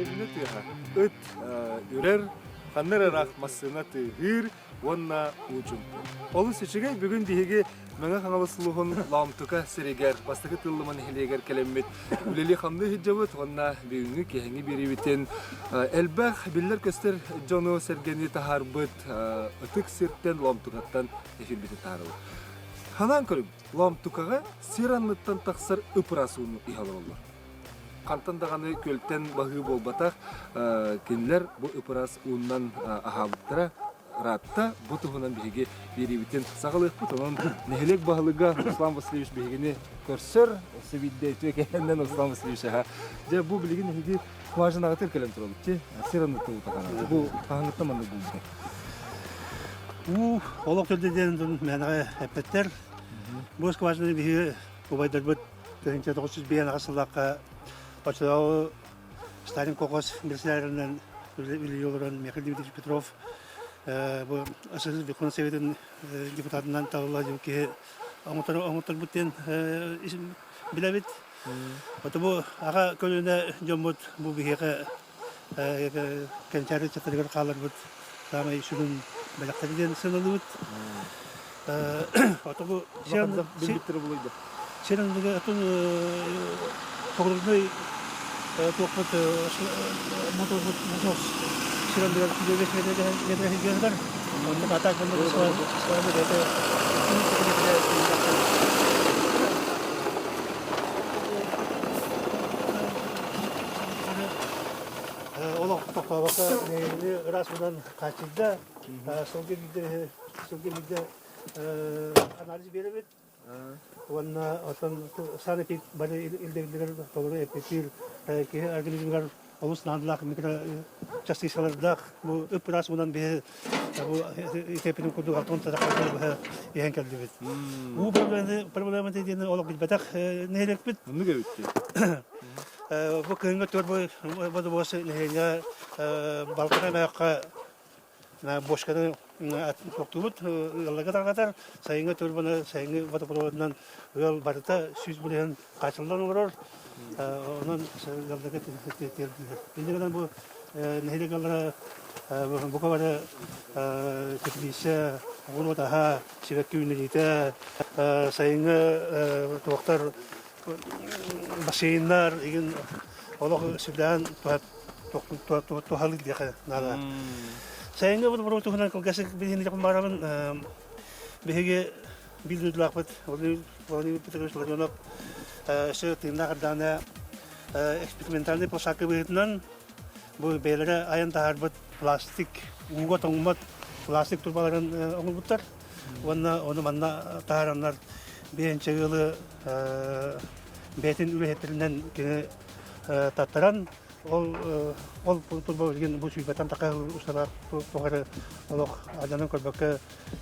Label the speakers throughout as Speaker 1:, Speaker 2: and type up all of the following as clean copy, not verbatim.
Speaker 1: Дэриэбинэ тыаһа ыт үрэр, ханна эрэ ыраах массыына тыаһыыр уонна уу чуумпу. Олус үчүгэй бүгүн биһиги Мэҥэ Хаҥалас улууһун Лоомтука сиригэр бастакы Тыыллыма нэһилиэгэр кэлэммит үлэлии-хамныы сылдьабыт уонна бүгүҥҥү киэһэҥҥи биэриибитин элбэх биллэр-көстөр дьону-сэргэни таһаарбыт ытык сиртэн Лоомтукаттан эфирбитин таһаарабыт. Ханаан көрүҥ, Лоомтукаҕа сир анныттан тахсар ып-ыраас ууну иһэ олороллор. Хантан даҕаны күөлтэн баһыы буолбатах, кинилэр бу ып-ыраас ууннан аһаабыттара ыраатта. Бу туһунан биһиги биэриибитин саҕалыахпыт. Онон нэһилиэк баһылыга Руслан Васильевич биһигини көрсөр. Өссө биирдэ үтүө кэһэннэн Руслан Васильевич аһа. Дьэ, бу билигин эһиги скважинаҕытыгар кэлэн турабыт. Чи, сир анныттан утахана. Бу хаһаҥыттан маннык булбута?
Speaker 2: Уу олох төрдө диэн мээнэҕэ эппэттэр. Бу скважинаны биһиги убайдарбыт 1905 сыллаахха оччотооҕу Сталин колхоз председателинэн үлэлии олорон Михаил Дмитриевич Петров бу СССР Верховный Советын депутатынан талылла диэн киһи оҥотторбут диэн билэбит. Ото бу аҕа көлүөнэ дьоммут бу биһиэхэ кэнчээри ыччаттарыгар хааларбыт саамай сүрүн бэлэхтэрэ диэн сыаналыыбыт. Ото бу сир анныгы атын погружной туохпут моторбут насос сир анныгар 25 метр сылдьар. Оннук атак манна бэйэтэ Олох тохтообокко нэһилиэни ыраас уунан хааччыйда. Сылгы биирдэ сылгы биирдэ анализ биэрэбит. Уонна оттон санэпид бары ирдэбиллэригэр толору эппиэттиир киһи организмыгар олус наадалаах микрочастицалардаах бу ып-ыраас уунан биһи бу итеппитин курдук алтан тадахтар быһа иһэн кэллибит. Уу проблематы диэн олох билбэтэх нэһилиэкпит.
Speaker 1: Оннук эбит
Speaker 2: Бу кыһыҥҥы тур бу бодобуос нэһилиэнньэ балкана мээххэ бочканы тохтуубут ыалларга тарҕатар. Сайыҥҥы турбаны сайыҥҥы водопроводынан ыал барыта 100 бырыһыан хаачыллан олорор. Онон ыалларга тиэрдиллэр. Инньэ гынан бу нэһилиэк ыаллара бука бары теплица, оҕуруот аһа, сибэкки үүннэриитэ, сайыҥҥы туохтар бассейннар игин олох сүрдээн туһалыыр диэхэ наада. Сайыҥҥы водопровод туһунан кылгас билиһиннэриэхпин баҕарабын. Биһиги биир дойдулаахпыт Владимир Петрович Ларионов өссө тыыннаах эрдэҕинэ экспериментальнай площадка быһыытынан бу бэйэлэрэ айан таһаарбыт пластик ууга тоҥмот пластик турбаларын оҥорбуттар уонна ону манна таһаараннар биэнчэ ыалы бэйэтин үлэһиттэринэн кини таттаран ол ол турба билигин бу сүүрбэттэн тахса усталаах тухары олох алдьанан көрбөккө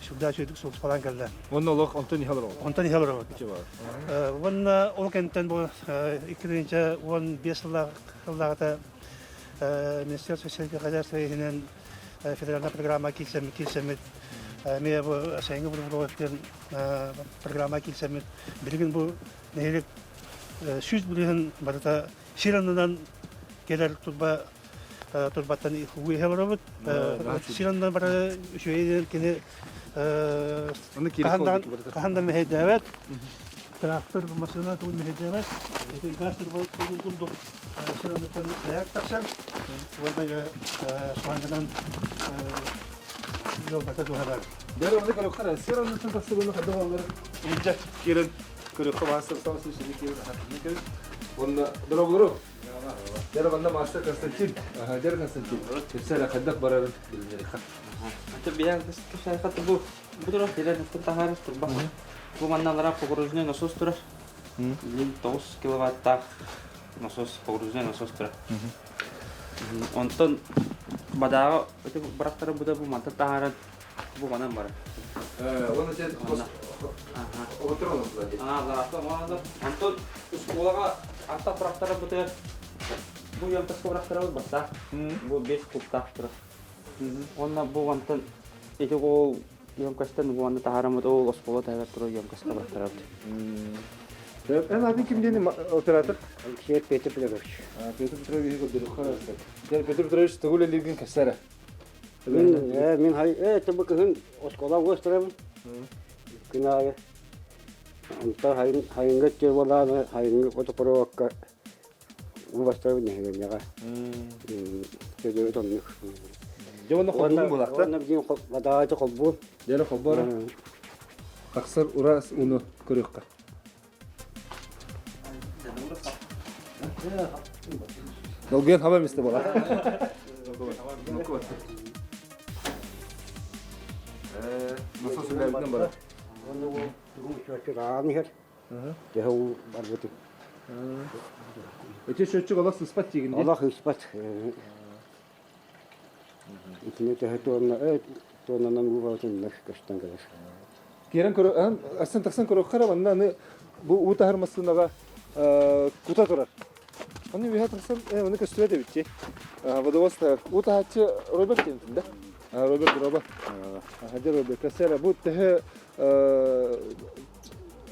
Speaker 2: сүрдээх үчүгэйдик сулууспалаан кэллэ.
Speaker 1: Уонна олох онтон иһэ олоробут.
Speaker 2: Онтон иһэ олоробут. Уонна ол кэнниттэн бу 2015 сыллааҕыта Министерство сельского хозяйства иһинэн федеральная программа киирсэммит киирсэммит эмиэ бу сайыҥҥы водопровод программа киирсэммит билигин бу нэһилиэк 100 бырыһын барыта сир аннынан кэлэр турба турбаттан уу иһэ олоробут. Сир аннынан бары үчүгэй кини хаһан да мэһэйдээбэт. Трактор, массыына тугун мэһэйдээбэт. Ити газ турба курдук сир анныттан аяк тахсар. Уонна шланганан жолбата туһанар.
Speaker 1: Дьэ, оны көрөххө сир анныттан тахсыбыны хадда боллар илдьэ киирэн көрөххө мастер сам сүүсүнү киирэн ахатыны кэлин. Онна дорогулару. Дьэ, манна мастер Константин. Дьэ, Константин. Кэпсээ хайдах барарын билиннэриэххэ.
Speaker 3: Аты биһиэн кэпсээххэ бу бу турар тилэр таһаарар турба. Бу манна погружной насос турар. 9 киловаттаах насос, погружной насос турар. Онтон бадааҕа ити бырахтара бу да бу мантан таһааран бу манан барар.
Speaker 1: Уонна сен оҕотор олордулар дии.
Speaker 3: Онтон оскуолаҕа аттах бырахтара бытыгар бу емкостка бырахтарабыт бастаах. Бу 5 кубтаах турар. Уонна бу онтон ити ол емкостан уонна таһаараммыт ол оскуола таһыгар турар емкостка бырахтарабыт.
Speaker 1: Эн атын ким диэн оператор?
Speaker 4: Алексеев Петр Петрович.
Speaker 1: Петр Петрович көрдөрүөххэ Петр Петрович тугу үлэлииргин кэпсээ
Speaker 4: Мин мин хай э тобу кыһын оскуола уостарабын. Күн аайы. Онтон хайын хайыҥҥа тюрбалааны хайыҥҥы водопроводка убастарабын нэһилиэнньэҕэ. Сөдүөт оннук.
Speaker 1: Дьэ уонна холбуун булахта.
Speaker 4: Уонна билигин бадаҕа холбуун.
Speaker 1: Дьэ холборо. Тахсар урас уну көрүөххэ. Долгуйан хаба мисте була. Насос үлэбитин бара.
Speaker 4: Аан иһэр. Дьэ уу барбытым.
Speaker 1: Эти счетчик олох сыспат диигин
Speaker 4: Олох ыспат. Итини төһө туонна туоннанан уу барытын көстөн кэлэр.
Speaker 1: Киирэн көрө астан тахсан көрүөххэ манна аны бу уу таһар массыынаҕа кута турар. Аны үөһэ тахсан оны көстүбэт эбит дии. Водовоз таһар. Уу таһааччы Роберт диэн да? Роберт Роба. Дьэ Роберт кэсэрэ бу төһө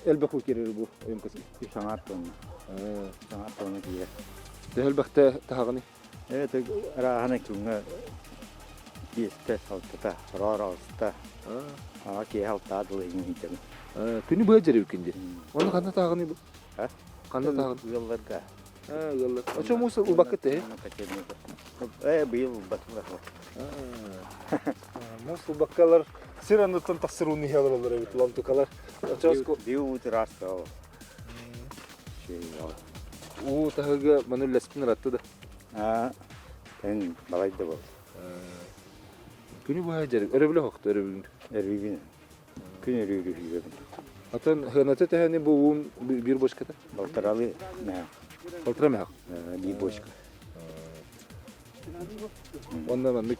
Speaker 1: элбэх уу киирэр бу емкость?
Speaker 5: Саҥар тонна. Саҥар тонна киирэр.
Speaker 1: Төһө элбэхтэ таһаҕыный?
Speaker 5: Это арааһына күҥҥэ биэстэ, алтата, ороор алта, ага киэһэ алтаа дылы иҥиһитэбин.
Speaker 1: Күнү быһа дьэрибиккин дии. Онно ханна тааҕыный бу? Ханна тааҕын?
Speaker 5: Ыалларга.
Speaker 1: Ыаллар. Очо муус ылбаккыт ээ?
Speaker 5: Э, быйыл ылбатылар.
Speaker 1: Муус ылбаккалар сир анныттан тахсар ууну иһэ олороллор эбит ломтукалар. Очооску
Speaker 5: Быйыл уут ыраас ол.
Speaker 1: Уу таһыга маны үллэспин ыратты да.
Speaker 5: Аа, эн балай да бол.
Speaker 1: Күнү быһа дьарык. Өрөбүлэ хохто өрөбүлүн.
Speaker 5: Өрүүбүн. Күн өрүүрү сүүрөбүн.
Speaker 1: Атын хыната тэһэни бу уум биир бочката?
Speaker 5: Балтаралы мех.
Speaker 1: Полтора мех.
Speaker 5: Биир бочка.
Speaker 1: Онно маннык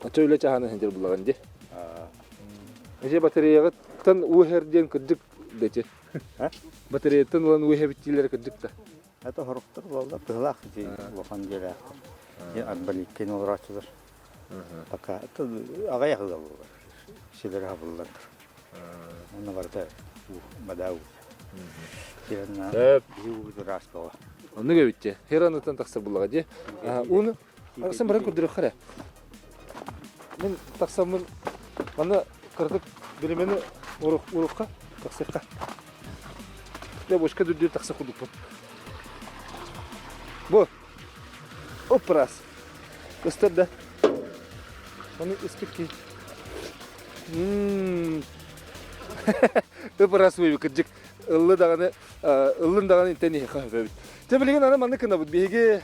Speaker 1: ача үлэ чаһаны сылдьар буллаган ди. Эже батареяҕыттан уу иһэр диэн кырдьык дэти. Батареяттан ылан уу иһэбит дииллэрэ кырдьык да.
Speaker 5: Это хоруктар буолла быһылаах ити улахан дьиэлээхтэр. Арбаликкин олорооччулар. Пока аҕыйах ыал буолар. Силэр хабыллар. Онно барыта бадаа уу.
Speaker 1: Сөп.
Speaker 5: Биһи уубут ыраас буола.
Speaker 1: Оннук эбит дии. Хераныттан тахсар буллаҕа дии. Ууну Арахсан баран көрдөрүөххэ эрэ. Мин тахсаммын манна кыратык биримэни урукка тахсыахха. Дэ бочка дүрдүр тахса курдукпун. Бу. Оп раз. Ыстыр да. Оны испит ки. Ммм. Ып раз выйбы кырдьык. Ыллы даҕаны ыллын даҕаны интэн иһиэхэ сөбөбүт. Дьэ билигин аны маннык гынабыт. Биһиги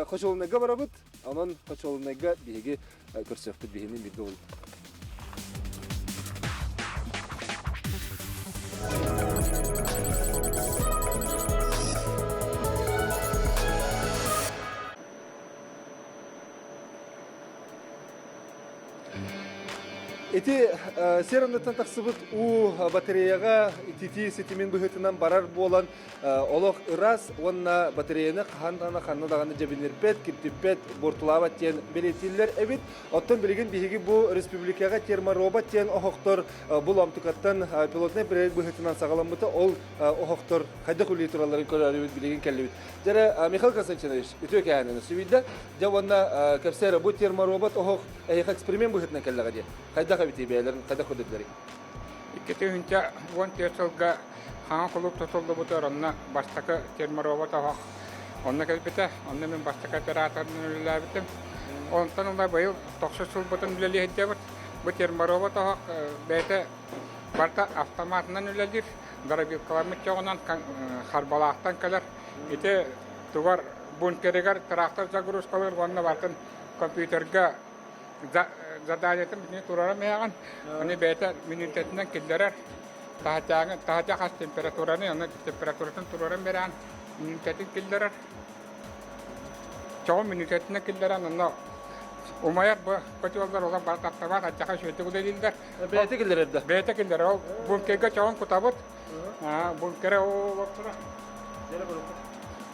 Speaker 1: хочуолунайга барабыт. Онон хочуолунайга биһиги көрсүөхпүт биһини бииргэ буолуп. Ити сир анныттан тахсыбыт уу батареяҕа ититии ситимин быһыытынан барар буолан олох ыраас уонна батареяны хаһан даҕаны ханна даҕаны дьэбинирбэт, киртиппэт, буортулаабат диэн бэлиэтииллэр эбит. Оттон билигин биһиги бу республикаҕа терморобот диэн оһохтор бу ломтукаттан пилотнай проект быһыытынан саҕаламмыта. Ол оһохтор хайдах үлэлии туралларын көрөрүбүт билигин кэллибит. Дьэрэ Михаил Константинович үтүө кэһээнин сүбүйдэ. Дьэ уонна кэпсээ бу терморобот оһох эһиэхэ эксперимент быһыытынан кэллэҕэ дии. Хайдах эбитий бэйэлэрин хайдах көрдөрдүлэрий?
Speaker 6: 2014 сылга хаҥа кулууп тутуллубутугар онно бастакы терморобот оһох онно кэлбитэ. Онно мин бастакы операторынан үлэлээбитим. Онтон ыла быйыл тохсус сылбытын үлэлии сылдьабыт. Бу терморобот оһох бэйэтэ барыта автоматынан үлэлиир. Дробилкаламмыт чоҕунан Харбалаахтан кэлэр. Ити тугар бункерыгар трактор загрузкалыыр уонна барытын компьютерга заданиетын бүтүннүү туруоран иһэҕин. Аны бэйэтэ мүнүүтэтинэн киллэрэр. Таһычааҥы таһыча хас температураны, аны температуратын туруоран бирээн мүнүүтэтин киллэрэр. Чоҕун мүнүүтэтинэн киллэрэн онно умайар бу котеллар олох бары таптабат, аччаха үчүгэйдик үлэлииллэр.
Speaker 1: Бэйэтэ киллэрэр да?
Speaker 6: Бэйэтэ киллэрэр. Ол бункерга чоҕун кутабыт. Бункера ол турар.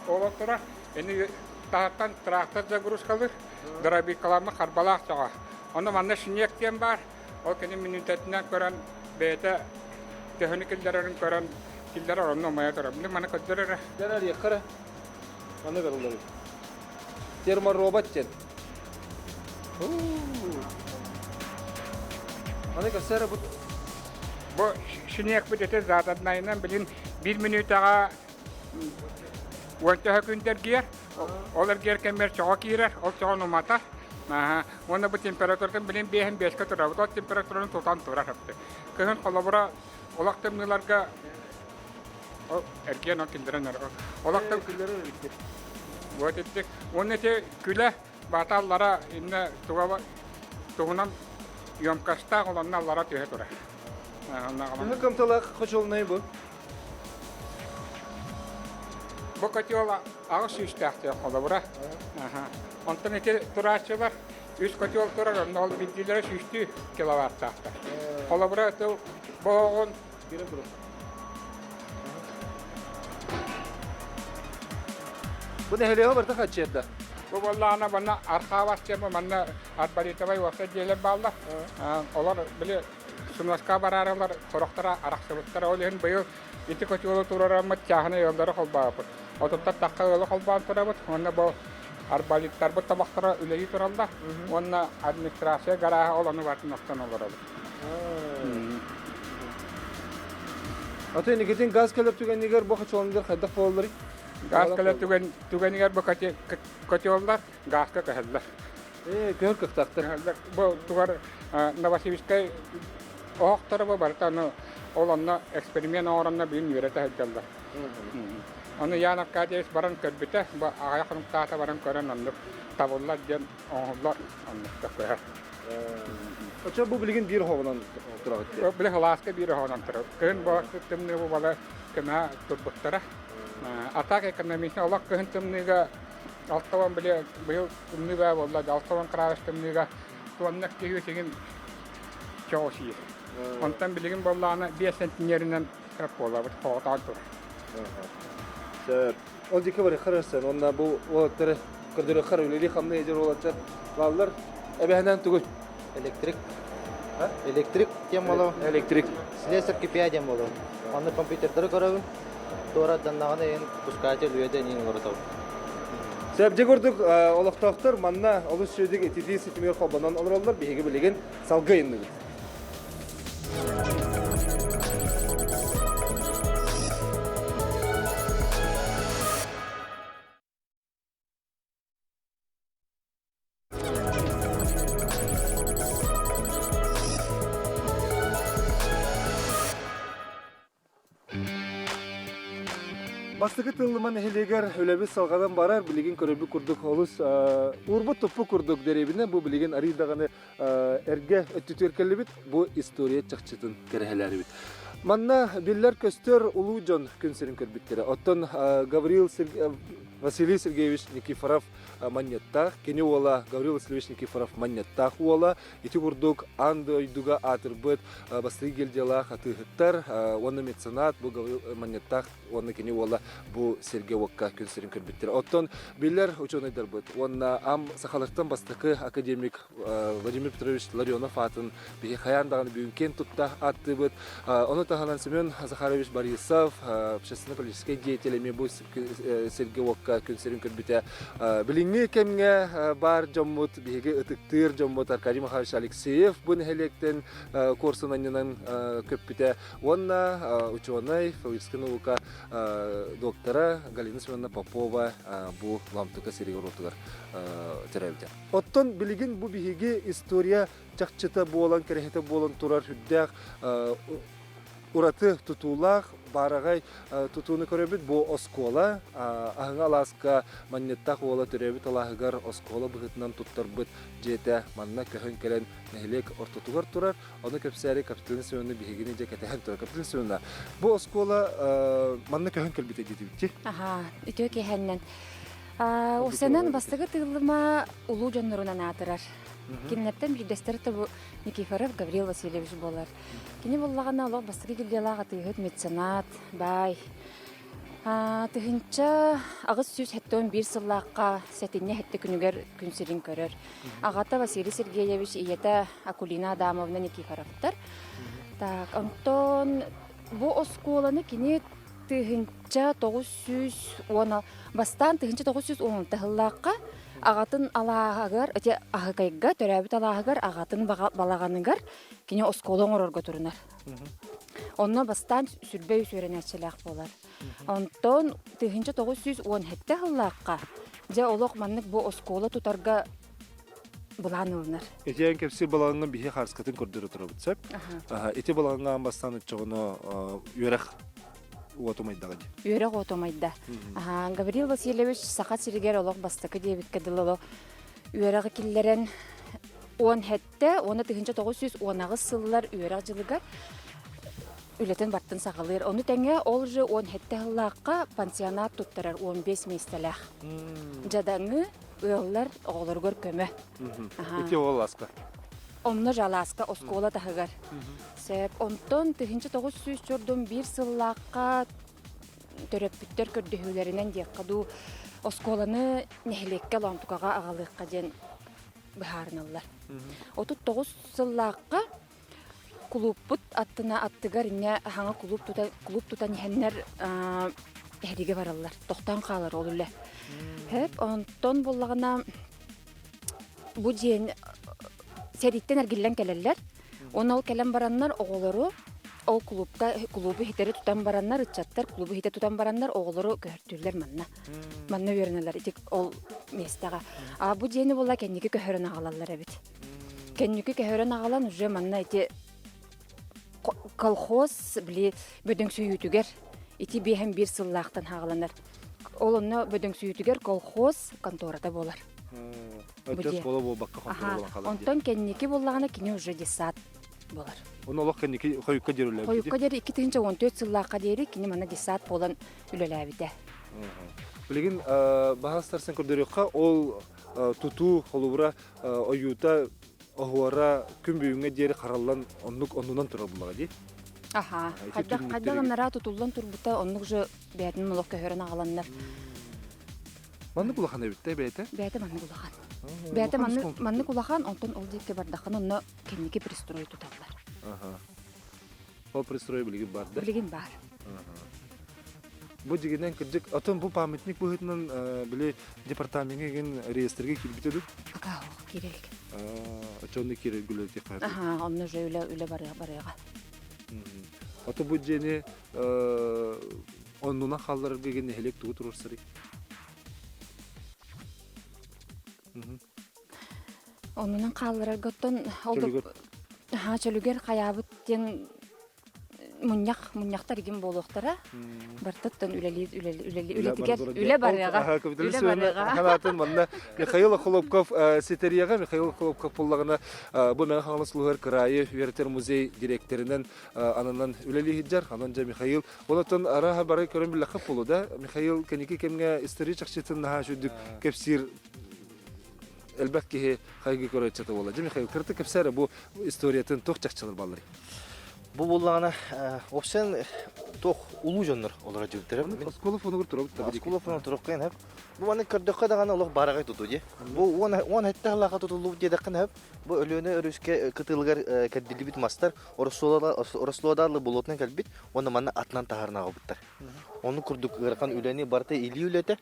Speaker 6: Ол турар. Ини таһыттан трактор загрузкалыыр, дробилкаламмыт харбалаах чоҕо. Онно манна снег диэн баар. Ол кини мүнүүтэтинэн көрөн бэйэтэ төһөнү киллэрэрин көрөн. Киллэрэр онно умайа турар. Били маны көрдөр эрэ.
Speaker 1: Дьэ, эриэххэ эрэ. Манна көрүллэбит. Терморобот диэн. Маны көрсө эрэ бу
Speaker 6: Бу шиниэкпит ити заданнайынан билин биир мүнүүтэҕэ уонча күн эргийэр. Ол эргийэр кэмигэр чоҕо киирэр, ол чоҕун уматар. Уонна бу температуратын билин биэһин биэскэ турабыт. Ол температураны тутан турар. Кыһын холобура олох тымныыларга ол эргиэн ол киллэрэн олох
Speaker 1: күллэрин
Speaker 6: Вот ити уонна ити күлэ бааталлара инне туга туһунан емкостаах олонно аллара түһэ турар.
Speaker 1: Төһө кымталаах хочуолунай бу?
Speaker 6: Бу котел аҕыс сүүстээх диэн холобура. Онтон ити турааччылар үс котел турар, онно ол биирдиилэрэ сүүстүү киловаттаахтар. Холобура, тыл боһоҕун
Speaker 1: Бу нэһилиэгэ барыта хаччыарда.
Speaker 6: Бу буоллаҕына манна архаабас диэн манна арбалитовай уопсай дьиэлэр бааллар. Олор били Сунуоска бараарылар сорохторо арахсыбыттара. Ол иһин быйыл ити котелу туруораммыт чааһынай ыаллары холбообуппут. Отуттан тахха ыалы холбоон турабыт. Уонна бу арбалиттарбыт тобохторо үлэлии тураллар. Уонна администрация гарааһа ол ону барытын оттон олоробут.
Speaker 1: Аты инникитин газ кэлэр түгэнигэр бу хочуолундар хайдах буолалларый?
Speaker 6: Газ кэлэр түгэнигэр бу котеллар газка көһөллөр.
Speaker 1: Көһөр кыахтаахтар.
Speaker 6: Бу тугар Новосибирскай оһохторо бу барыта аны ол онно эксперимент оҥоронно бүгүн үөрэтэ сылдьаллар. Ону Ян Аркадьевич баран көрбүтэ, бу аҕыйах хонуктаата баран көрөн оннук табыллар диэн оҥоһуллар оннукка көһөр.
Speaker 1: Оччо бу билигин биир оһоҕунан тураҕыт диye.
Speaker 6: Били сылааска биир оһоҕунан турар. Кыһын бу тымныы бу бала көмө турбуттара. А так экономично олох кыһын тымныыга 60 били быйыл тымныы баа буолла 60 кыраадыс тымныыга туонна киһи сигин чоҕу сиир. Онтон билигин буоллаҕына 5 сантиметринэн буолабыт хоҕотоон турар.
Speaker 1: Сөп. Ол диэки барыххар өрсөн, уонна бу уолаттары көрдөрүөххэр үлэлии хамныы сылдьар уолаттар бааллар. Эбэһэнэн тугуй?
Speaker 7: Электрик. Электрик диэн буолуо.
Speaker 1: Электрик.
Speaker 7: Слесарь КПА диэн буолуо. Онно компьютердары көрөбүн. Туора даннаҕына иһин пускатель үйэтэ иһин олоротобун.
Speaker 1: Сөп, дьэ курдук олохтоохтор манна олус үчүгэйдик ититии ситимигэр холбонон олороллор. Биһиги билигин салгыы айанныыбыт. Бастакы тыллыма нэһилиэгэр үлэбит салҕанан барар, билигин көрөрбүт курдук олус уурбут-туппут курдук дэриэбинэ бу билигин арыый даҕаны эргэ өттүтүгэр кэллибит, бу история чахчытын кэрэһэлээрибит. Манна биллэр-көстөр улуу дьон күн сирин көрбүттэрэ. Оттон Гаврил Василий Сергеевич Никифоров Манньыттаах, кини уола Гаврил Васильевич Никифоров Манньыттаах уола ити курдук аан дойдуга аатырбыт бастакы гильдиялаах атыыһыттар уонна меценат бу Гаврил Манньыттаах уонна кини уола бу сиргэ-уокка күн сирин көрбүттэр. Оттон биллэр учуонайдарбыт уонна ам сахалартан бастакы академик Владимир Петрович Ларионов аатын биһи хайаан даҕаны бүгүн киэн тутта ааттыыбыт. Ону таһынан Семен Захарович Борисов, общественно-политическай деятель эмиэ бу сиргэ-уокка күн сирин көрбүтэ. Билиҥҥи кэмҥэ баар дьоммут, биһиги ытыктыыр дьоммут Аркадий Михайлович Алексеев бу нэһилиэктэн куорсун анньынан көппүтэ. Уонна учуонай, филологическай наука доктора Галина Семеновна Попова бу Ламтыка сиригэр-уотугар төрөөбүтэ. Оттон билигин бу биһиги история чахчыта буолан, кэрэһитэ буолан турар сүрдээх ураты тутуулаах, баараҕай тутууну көрөбүт. Бу оскуола Аһыҥа алааска Манньыттаах уола төрөөбүт алааһыгар оскуола быһыытынан туттарбыт дьиэтэ манна көһөн кэлэн нэһилиэк ортотугар турар. Ону кэпсээри Капиталина Семеновна биһигини дьэ кэтэһэн турар. Капиталина Семеновна, бу оскуола манна көһөн кэлбитэ диэтибит
Speaker 8: Аха, үтүө киэһэннэн. Усанан бастакы тыыллыма улуу дьоннорунан аатырар. Кинилэртэн биирдэстэрэ тобу Никифоров Гаврил Васильевич буолар. Кини буоллаҕына олох бастакы гильдиялаах атыыһыт, меценат, баай. 1871 сыллаахха сэтинньи сэттэ күнүгэр күн сирин көрөр. Аҕата Василий Сергеевич, ийэтэ Акулина Адамовна Никифоровтар. Так, онтон бу оскуоланы кини 1910 бастаан 1916 сыллаахха аҕатын алааһыгар ити Аһыкайга төрөөбүт алааһыгар аҕатын балаҕаныгар кини оскуола оҥорорго турунар. Онно бастаан сүрбэ үс үөрэнээччилээх буолар. Онтон 1917 сыллаахха дьэ олох маннык бу оскуола тутарга былаан ылынар.
Speaker 1: Итиэн кэпсиир балаҕаҥҥа биһи хаарскатын көрдөрө турабыт сөп. Ити балаҕаҥҥа аан бастаан оччоҕуна үөрэх уоту умайдаҕа дии.
Speaker 8: Үөрэх уоту умайда. Гаврил Васильевич Саха сиригэр олох бастакы диэбиккэ дылы олох үөрэҕи киллэрэн 17 уонна 1918 сыллар үөрэх дьылыгар үлэтин бартын саҕалыыр. Ону тэҥэ ол же 17 сыллаахха пансионат туттарар 15 миэстэлээх. Дьадаҥы ыаллар оҕолоругар көмө.
Speaker 1: Ити ол алааска.
Speaker 8: Онно же алааска оскуола таһыгар. Сөп. Онтон 1941 сыллаахха төрөппүттэр көрдөһүүлэринэн диэххэ дуу оскуоланы нэһилиэккэ Лоомтукаҕа аҕалыахха диэн быһаарыналлар. 39 сыллаахха Кулууппут аттына аттыгар инньэ хаҥа кулууп тута кулууп тутан иһэннэр эһиригэ бараллар. Тохтоон хаалар ол үлэ. Хөп, онтон буоллаҕына бу дьиэн сэрииттэн эргиллэн кэлэллэр. Уонна ол кэлэн бараннар оҕолору ол кулуупка кулуубу иһитэри тутан бараннар, ыччаттар кулуубу иһитэ тутан бараннар оҕолору көһөртүүллэр манна. Манна үөрэнэллэр ити ол миэстэҕэ. А бу дьиэни буолла кэнники көһөрөн аҕалаллар эбит. Кэнники көһөрөн аҕалан уже манна ити колхоз били бөдөҥсүйүүтүгэр ити биэһэн биир сыллаахтан хааланар. Ол онно бөдөҥсүйүүтүгэр колхоз контората буолар.
Speaker 1: Оскуола буолбакка контора буолан хаалар.
Speaker 8: Онтон кэнники буоллаҕына кини уже детсад буолар.
Speaker 1: Оны олох кэнники хойукка диэри үлэлээбит.
Speaker 8: Хойукка диэри 2014 сыллаахха диэри кини манна детсад буолан үлэлээбитэ.
Speaker 1: Билигин баһаастарсан көрдөрүөххэ ол тутуу холобура ойуута оһуора күн бүгүҥҥэ диэри хараллан оннук оннунан турар буллаҕа дии.
Speaker 8: Аха. Хайдах хайдах анараа тутуллан турбута оннук же бэйэтин олох көһөрөн аҕаланнар.
Speaker 1: Маннык улахан эбит да бэйэтэ?
Speaker 8: Бэйэтэ маннык улахан. Бэйэтэ маннык маннык улахан, онтон ол диэки бардаххына онно кэнники пристрой туталлар.
Speaker 1: Аха. Ол пристрой билигин бар да?
Speaker 8: Билигин бар.
Speaker 1: Бу дьигинэн кырдьык, отон бу памятник быһыытынан били департамеҥҥа игин реестргэ киирбитэ дуу?
Speaker 8: Пока ох, киирэ илик.
Speaker 1: Очонну киирэр гүлэти
Speaker 8: Аха, онно уже үлэ үлэ барыаҕа.
Speaker 1: Ото бу дьиэни оннунан хаалларарга игин нэһилиэк тугу туруорсарый?
Speaker 8: Оннунан хаалларарга оттон ол чөлүгэр хайаабыт диэн мунньах мунньахтар игин буолуохтара бартаттан үлэлии үлэтигэр үлэ барыаҕа үлэ барыаҕа
Speaker 1: ханаатын манна Михаил Охлопков ситэриэҕэ Михаил Охлопков буллаҕына бу Мэҥэ Хаҥалас улууһугар кыраайы үөрэтэр музей дириэктэринэн ананан үлэлии сылдьар онон дьэ Михаил онтон арааһа бары көрөн биллэххэ буолуо да Михаил кэнники кэмҥэ история чахчытын наһаа үчүгдүк кэпсиир элбэх киһи хайгыы көрөөччүтэ буолла. Дьэ, Михаил, кырдьык кэпсээ эрэ бу историятын туох чахчылар баалларый?
Speaker 7: Бу буоллаҕына, опсен туох улуу дьоннор олоро дьүлтэрэ.
Speaker 1: Оскуола фонугар турабыт да.
Speaker 7: Оскуола фонугар туруккайын хөп. Бу маны көрдөххө даҕаны олох бараҕай тутуу дии. Бу уон хэттэ сыллаахха тутуллубут диэтэххинэ хөп. Бу Өлүөнэ өрүскэ кытылыгар кэрдиллибит мастар Орослуодаалы болуотунан кэлбит уонна манна атынан таһааран аҕалбыттар. Ону курдук ыарахан үлэни барыта илии үлэтэ.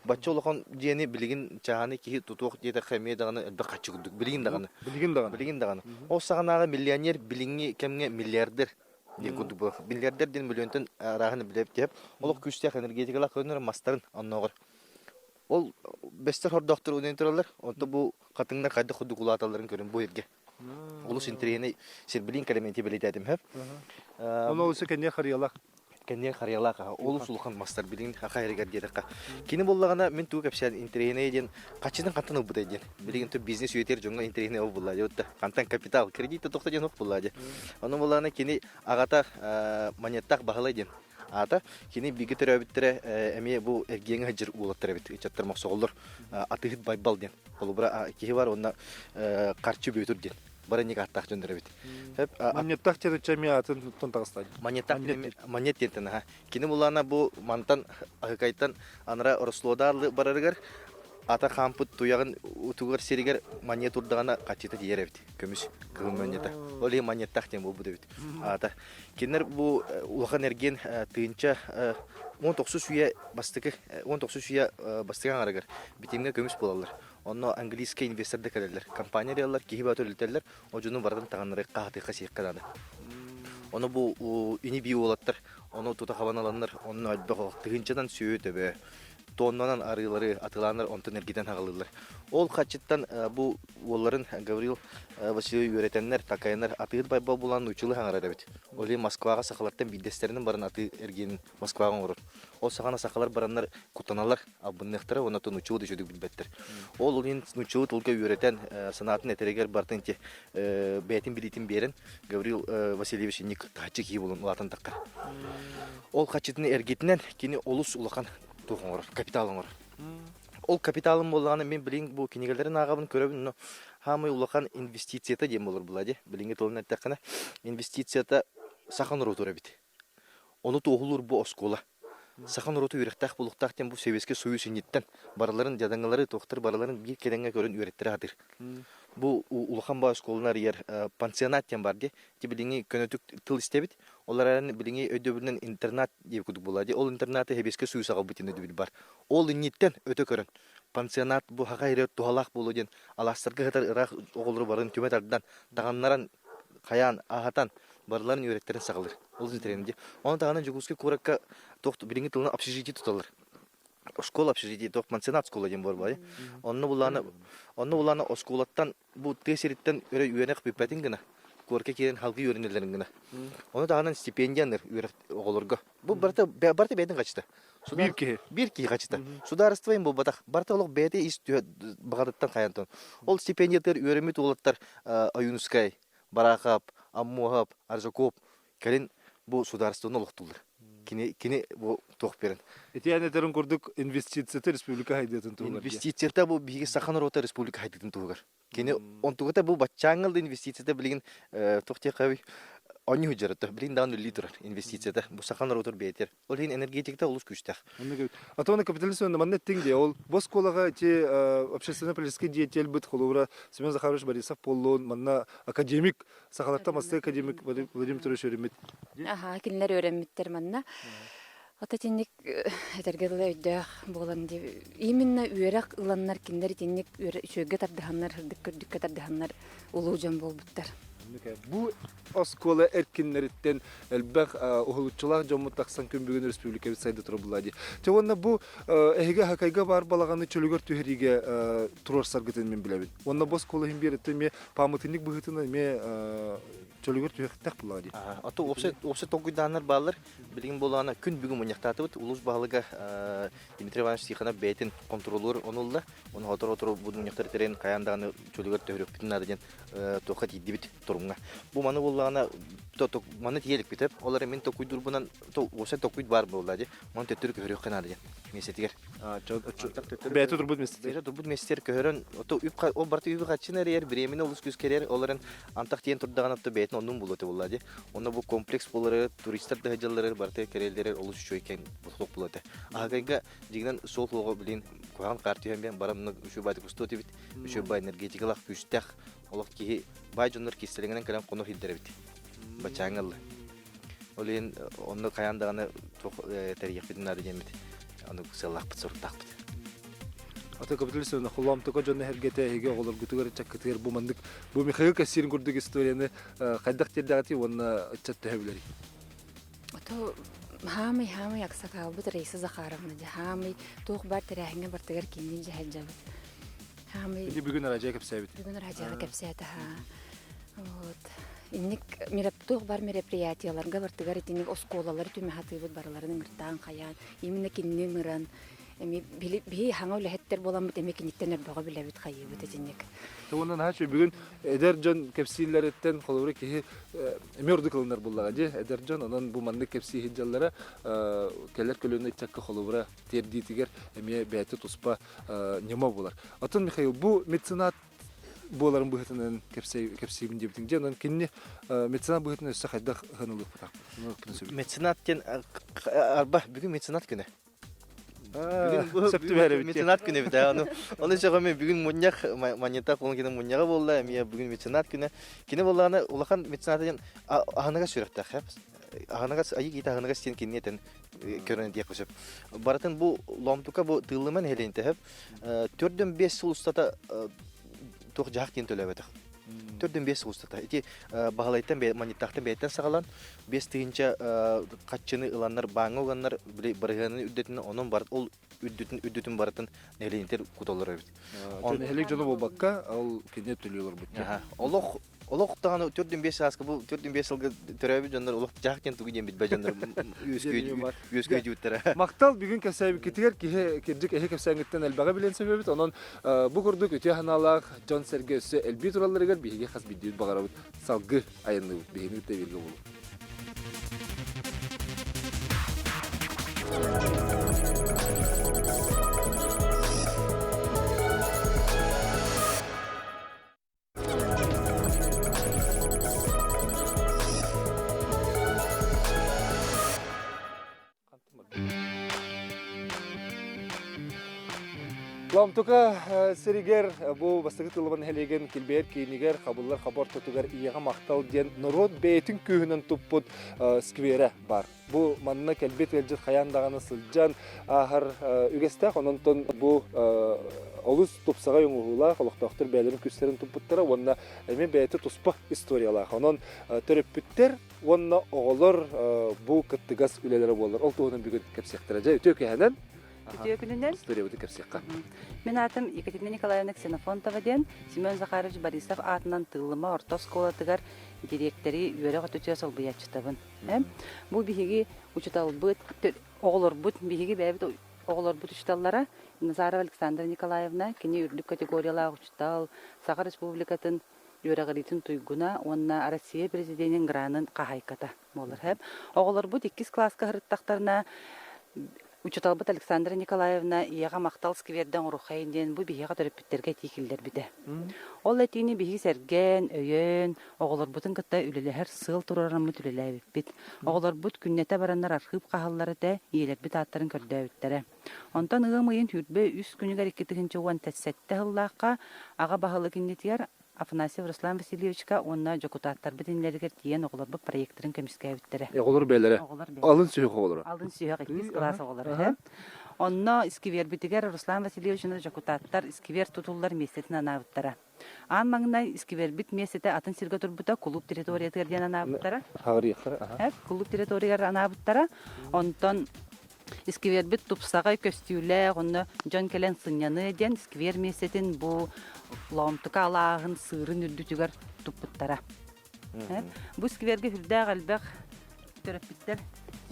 Speaker 7: Бачча улахан дьиэни билигин чааһынай киһи тутуох диэтэххэ эмиэ даҕаны элбэх харчы курдук. Билигин даҕаны.
Speaker 1: Билигин даҕаны.
Speaker 7: Билигин даҕаны. Ол саҕанааҕы миллионер билиҥҥи кэмҥэ миллиардер диэн курдук буолар. Миллиардер диэн миллионтан арааһын билэбит диэп. Олох күүстээх энергетикалаах көрүнэр мастарын оннооҕор. Ол бэстэр хордоохтор үнэн тураллар. Онто бу хатыҥнар хайдах курдук улааталларын көрүн бу эргэ. Олус интэриэһинэй сирбилиин кэлэмиэнти бэлиэтээтим хөп.
Speaker 1: Ону олус кэнниэ харыйалаах.
Speaker 7: Кэнниэ харыйалаах аха. Олус улахан мастар билигин хаха эригэр диэтэххэ. Кини буоллаҕына мин тугу кэпсээн интэриэһинэй диэн хаччытын хантан ылбытай диэн. Билигин то бизнес үйэтигэр дьоҥҥо интэриэһинэй ол булла дии. Хантан капитал, кредит да тохто диэн ох булла дии. Ону буоллаҕына кини аҕата Манеттаах Баһылай диэн аата. Кини бииргэ төрөөбүттэрэ эмиэ бу эргиэҥҥэ сылдьар уолаттар эбит. Ыччаттар мохсоҕоллор атыыһыт Байбал диэн. Холобура киһи бар уонна Харчы Бүөтүр диэн. Баранник ааттаах дьоннор эбит.
Speaker 1: Манньыттах диэн эмиэ атын туттан таҕыста.
Speaker 7: Манньыттах Манньыт диэнтэн аха. Кини булаана бу мантан Аһыкайтан анара Орослуодаарлы барарыгар. ата хаампыт туйаҕын утугар сиригэр манньа турдаҕына хаччыта тиийэр эбит. Көмүс кыһыл манньата. Ол иһин манньаттаах диэн буолбут эбит. Аата. Кинилэр бу улахан эргиэн тыынча 19 үйэ бастакы 19 үйэ бастакы аҥарыгар битимҥэ көмүс буолаллар. Онно английскай инвестордар кэлэллэр. Компания арыйаллар, киһи бөҕөтө үлэлэтэллэр, одьуну барытын таҥыннары хаһатыахха сиэххэ наада. Ону бу ини-бии уолаттар ону тута хабан ыланнар, онно элбэх олох тыһыынчанан сүөһү төбө, тоннанан арыылары атылааннар онтон эргитэн хаҕалыыллар. Ол хаччыттан бу уолларын Гаврил Васильевич үөрэтэннэр, такайаннар атыыр байбал булан нууччалыы хаҥарар эбит. Ол иһин Москваҕа сахалартан биирдэстэринэн баран атыы эргиэнин Москваҕа оҥорор. Ол саҕана сахалар бараннар куттаналлар, албынныахтара уонна нууччалыы да үчүгүйдүк билбэттэр. Ол иһин нууччалыы тылга үөрэтэн, санаатын этэригэр барытын ити бэйэтин билиитин биэрэн Гаврил Васильевич инник таһыччы киһи буолан улаатан таххар. Ол хаччытын эргитинэн кини олус улахан туох оҥорор, капитал оҥорор. Ол капиталым буоллаҕына мин билигин бу кинигэлэрин ааҕабын көрөбүн, но хаамай улахан инвестицията диэн буолар була дии. Билиҥҥи тылынан эттэххинэ, инвестицията саха норуотугар эбит. Ону туоһулуур бу оскуола. Саха норуота үөрэхтээх буолуохтаах диэн бу Сэбиэскэй Союз инниттэн барыларын дьадаҥылары, туохтары барыларын биир кэдэҥҥэ көрөн үөрэттэрэ сатыыр. Бу улахан баай оскуоланы арыйар пансионат диэн баар дии. Ити билиҥҥи көнөтүк тыл истэбит. Ол эрэн билиҥҥи өйдөбүлүнэн интернат диэбит курдук буолла дии. Ол интернаты Сэбиэскэй Союз аҕалбыт диэн өйдөбүл бар. Ол инниттэн өтө көрөн пансионат бу саха иһигэр туһалаах буолуо диэн алаастарга сытар ыраах оҕолору барын түмэ тардан, таҕыннаран, хайаан, аһатан барыларын үөрэттэрин саҕалыыр. Ол интэриэһинэй дии. Ону таһынан Дьокуускай куоракка туох билиҥҥи тылынан общежитие туталлар. Школа общежитие, туох мансионат школа диэн буолар баайы. Онно булааны онно булааны оскуолаттан бу тыа сириттэн өрө үөрэх бүппэтин гына куоракка киирэн халгыы үөрэнэллэрин гына. Ону таһынан стипендия аныр үөрэх оҕолорго. Бу барыта барыта бэйэтин хачыта.
Speaker 1: Биир киһи.
Speaker 7: Биир киһи хачыта. Судаарыстыба им буолбатах. Барыта олох бэйэтэ ис баҕатыттан хайантан. Ол стипендиятыгар үөрэммит уолаттар Ойуунускай, Бараахап, Аммуоһап, Аржаков кэлин бу судаарыстыбаны олохтууллар. Кини, кини бу туох биэрэн.
Speaker 1: Итиэн этэрин курдук инвестицията республика хайдыытын туһугар.
Speaker 7: Инвестицията бу биһиги саха норуота республика хайдыытын туһугар. Кини онтугата бу баччааҥҥыл да инвестицията билигин туох диэххэ онньу сылдьар билигин даҕаны үлэлии турар инвестицията бу саха норуотугар бэйэтигэр. Ол иһин энергетиката олус күүстээх.
Speaker 1: А то капиталист манна эттиҥ дии, ол бу оскуолаҕа ити общественно-политическай деятельбыт холобура Семен Захарович Борисов буоллун, манна академик, сахалартан бастакы академик Владимир Петрович үөрэммит.
Speaker 8: Аха, кинилэр үөрэммиттэр манна. Ото итинник этэргэ дылы өйдөөх буолан дии. Именно үөрэх ыланнар кинилэр итинник үчүгэйгэ тардыһаннар, сырдык көрдүккэ тардыһаннар улуу дьон буолбуттар.
Speaker 1: Бу оскуола эркиннэриттэн элбэх уһулуччулаах дьоммут тахсан күн бүгүн республикабыт сайда турар буолла дии. Чэ уонна бу эһиги Хакайга баар балаҕаны чөлүгэр түһэриигэ туруорсаргытын мин билэбин. Уонна бу оскуола иһин биэрэттэн эмиэ пааматынньык быһыытынан эмиэ чөлүгэр түһэхтэх буолла дии.
Speaker 7: Ото уопсай уопсай толкуйдааннар бааллар. Билигин буоллаҕына күн бүгүн мунньахтаатыбыт. Улуус баһылыга Дмитрий Иванович Тихонов бэйэтин контроллуур онулла. Ону сотору-сотору бу мунньахтар тэрийэн хайаан даҕаны чөлүгэр түһөрүөхпүтүн наада диэн туохха тиийдибит торумҥа. Бу маны буоллаҕына маны тиийэ иликпит ол эрэ мин токуйдуурбунан уопсай токуй баар буолла дии. Маны төттөрү көһөрүөххэ наада диэн миэстэтигэр.
Speaker 1: Бэйэтэ турбут миэстэтигэр.
Speaker 7: Бэйэтэ турбут миэстэтигэр көһөрөн үп ол барыта үбү харчыны эрийэр, бириэмэни олус күүскэ эрийэр, ол эрэн антах тиийэн турдаҕына бэйэтин оннун булуо этэ буолла дии. Онно бу комплекс буолары, туристар да сылдьалларыгар барыта кэрэллэрэр олус үчүгэй кэм суох буолуо этэ. Аһагайга дьиҥинэн суол суоҕа билин куһаҕан хаар түһэн биэн баран үчүгэй баайдык устуо этибит. Үчүгэй баай энергетикалаах күүстээх олох киһи баай дьоннор кистэлэҥинэн кэлэн хонор сирдэр эбит. Бачааҥҥа ылла. Ол иһин онно хайаан даҕаны туох тэрийиэхпитин наада диэммит аны сыаллаахпыт соруктаахпыт.
Speaker 1: Ата капиталист холоомтука дьонно эргэтэ эһиги оҕолоргутугар ыччаккытыгар бу маннык бу Михаил Кассирин курдук историяны хайдах тиэрдэҕитий уонна ыччат төһө билэрий?
Speaker 8: Ото хаамый хаамый аксакаалбыт Раиса Захаровна дьэ хаамый туох баар тэрээһиҥҥэ бартыгар кииннин дьэһэлдьэбит.
Speaker 1: Хаамый Ити бүгүн Арадьа кэпсээбит.
Speaker 8: Бүгүн Арадьаҕа кэпсээтэ ха. Вот. Инник туох бар мероприятияларга бартыгар итинник оскуолалары түмэ хатыыбыт барыларын ыҥыртаан хайаан именно кинини ыҥыран эми биһи хаҥа үлэһиттэр буоламмыт эми киниттэн өрбөҕө билэбит хайыыбыт итинник.
Speaker 1: Тугунан наһаа бүгүн эдэр дьон кэпсииллэриттэн холобура киһи эмиэ ордук ылынар буоллаҕа дии эдэр дьон онон бу маннык кэпсии сылдьаллара кэлэр көлүөнэ ыччакка холобура тиэрдиитигэр эмиэ бэйэтэ туспа ньыма буолар. Оттон Михаил бу меценат буоларын быһыытынан кэпсиибин диэбитиҥ дьэ онон кинини меценат быһыытынан өссө хайдах ыһан ылыахпытаахпыт
Speaker 7: Меценат диэн арба бүгүн меценат күнэ. Бүгүн
Speaker 1: Сөп түбэһэр эбит.
Speaker 7: Меценат күнэ эбит. Ону ону сөҕөмүн бүгүн мунньах манньата кулун кини мунньаҕа буолла, эмиэ бүгүн меценат күнэ. Кини буоллаҕына улахан меценат диэн аһыныгас сүрэхтээх. Аһыныгас айыы киһитэ аһыныгас диэн кинини этэн көрөн диэххэ сөп. Барытын бу ломтука бу тыыллыман нэһилиэнньэтэ сөп. 4-5 сыл устата туох дьаһах диэн төлөөбөтөх. 4-5 сыл устата. Ити Баһылайтан Манньыттаахтан бэйэттэн саҕалаан 5 тыһыынча хаччыны ыланнар бааҥҥа уганнар бырыһыанын үрдэтин онон бар ол үрдүтүн үрдүтүн барытын нэһилиэнньэтэр куталлар эбит.
Speaker 1: Нэһилиэк дьоно буолбакка ол кинини төлүү олорбут.
Speaker 7: Олох олох даҕаны 4-5 сааска бу 4-5 сылга төрөөбүт дьоннор олох дьаһах диэн тугу диэн билбэт дьоннор үөскүү
Speaker 1: Махтал бүгүн кэпсээбиккитигэр киһи кирдьик эһи кэпсээҥҥиттэн элбэҕи билэн сөбөбүт. Онон бу курдук үтүө санаалаах дьон-сэргэ өссө элбии туралларыгар биһиги хас биирдиибит баҕарабыт салгыы айанныыбыт. Биһигини кытта бииргэ буолуҥ. Ломтука сиригэр бу бастакы тылыбын нэһилиэгин килбэйэр киинигэр хабыллар хаба ортотугар ийэҕэ махтал диэн норуот бэйэтин күүһүнэн туппут скверэ баар. Бу манна кэлбит ыалдьыт хайаан даҕаны сылдьан ааһар үгэстээх. Онон бу олус тупсаҕай оҥоһуулаах олохтоохтор бэйэлэрин күүстэрин туппуттара уонна эмиэ бэйэтэ туспа историялаах. Онон төрөппүттэр уонна оҕолор бу кыттыгас үлэлэрэ буолар. Ол туһунан бүгүн кэпсиэхтэрэ. Дьэ, үтүө киэһэнэн
Speaker 9: Үтүө күнүнэн.
Speaker 1: Историябытын кэпсиэххэ.
Speaker 9: Мин аатым Екатерина Николаевна Ксенофонтова диэн Семен Захарович Борисов аатынан Тыыллыма орто оскуолатыгар дириэктэри үөрэх өттүтүгэр солбуйааччытабын. Бу биһиги учууталбыт, оҕолорбут, биһиги бэйэбит оҕолорбут учууталлара Назарова Александра Николаевна, кини үрдүк категориялаах учуутал, Саха Республикатын үөрэҕириитин туйгуна уонна Россия Президенин гранын хаһаайката буолар. Оҕолорбут иккис кылааска сырыттахтарына Учууталбыт Александра Николаевна ийэҕэ махтал сквердэн оҥоруоххайын диэн бу биһиэхэ төрөппүттэргэ этии киллэрбитэ. Ол этиини биһиги сэргээн, өйөөн, оҕолорбутун кытта үлэлэһэр сыал туруораммыт үлэлээбиппит. Оҕолорбут күннэтэ бараннар архыып хаһаллар этэ, ийэлэрбит ааттарын көрдөөбүттэрэ. Онтон ыам ыйын 23 күнүгэр 2017 сыллаахха аҕа баһылык иннитигэр Афанасьев Руслан Васильевичка уонна дьокутааттарбыт иннилэригэр тиийэн оҕолорбут проектарын көмүскээбиттэрэ.
Speaker 1: Оҕолор бэйэлэрэ.
Speaker 9: Оҕолор бэйэлэрэ.
Speaker 1: Алын сүһүөх оҕолоро.
Speaker 9: Алын сүһүөх иккис кылаас оҕолоро. Онно искибиэрбитигэр Руслан Васильевич уонна дьокутааттар искибиэр тутуллар миэстэтин анаабыттара. Аан маҥнай искибиэрбит миэстэтэ атын сиргэ турбута кулууп территориятыгар диэн анаабыттара.
Speaker 1: Хаҕырыахтара.
Speaker 9: Кулууп территориятыгар анаабыттара. Онтон Исквербит тупсаҕай көстүүлээх, онно дьон кэлэн сынньаныа диэн сквер миэстэтин бу Лоомтука алааһын сыырын үрдүтүгэр туппуттара. Бу сквергэ сүрдээх элбэх төрөппүттэр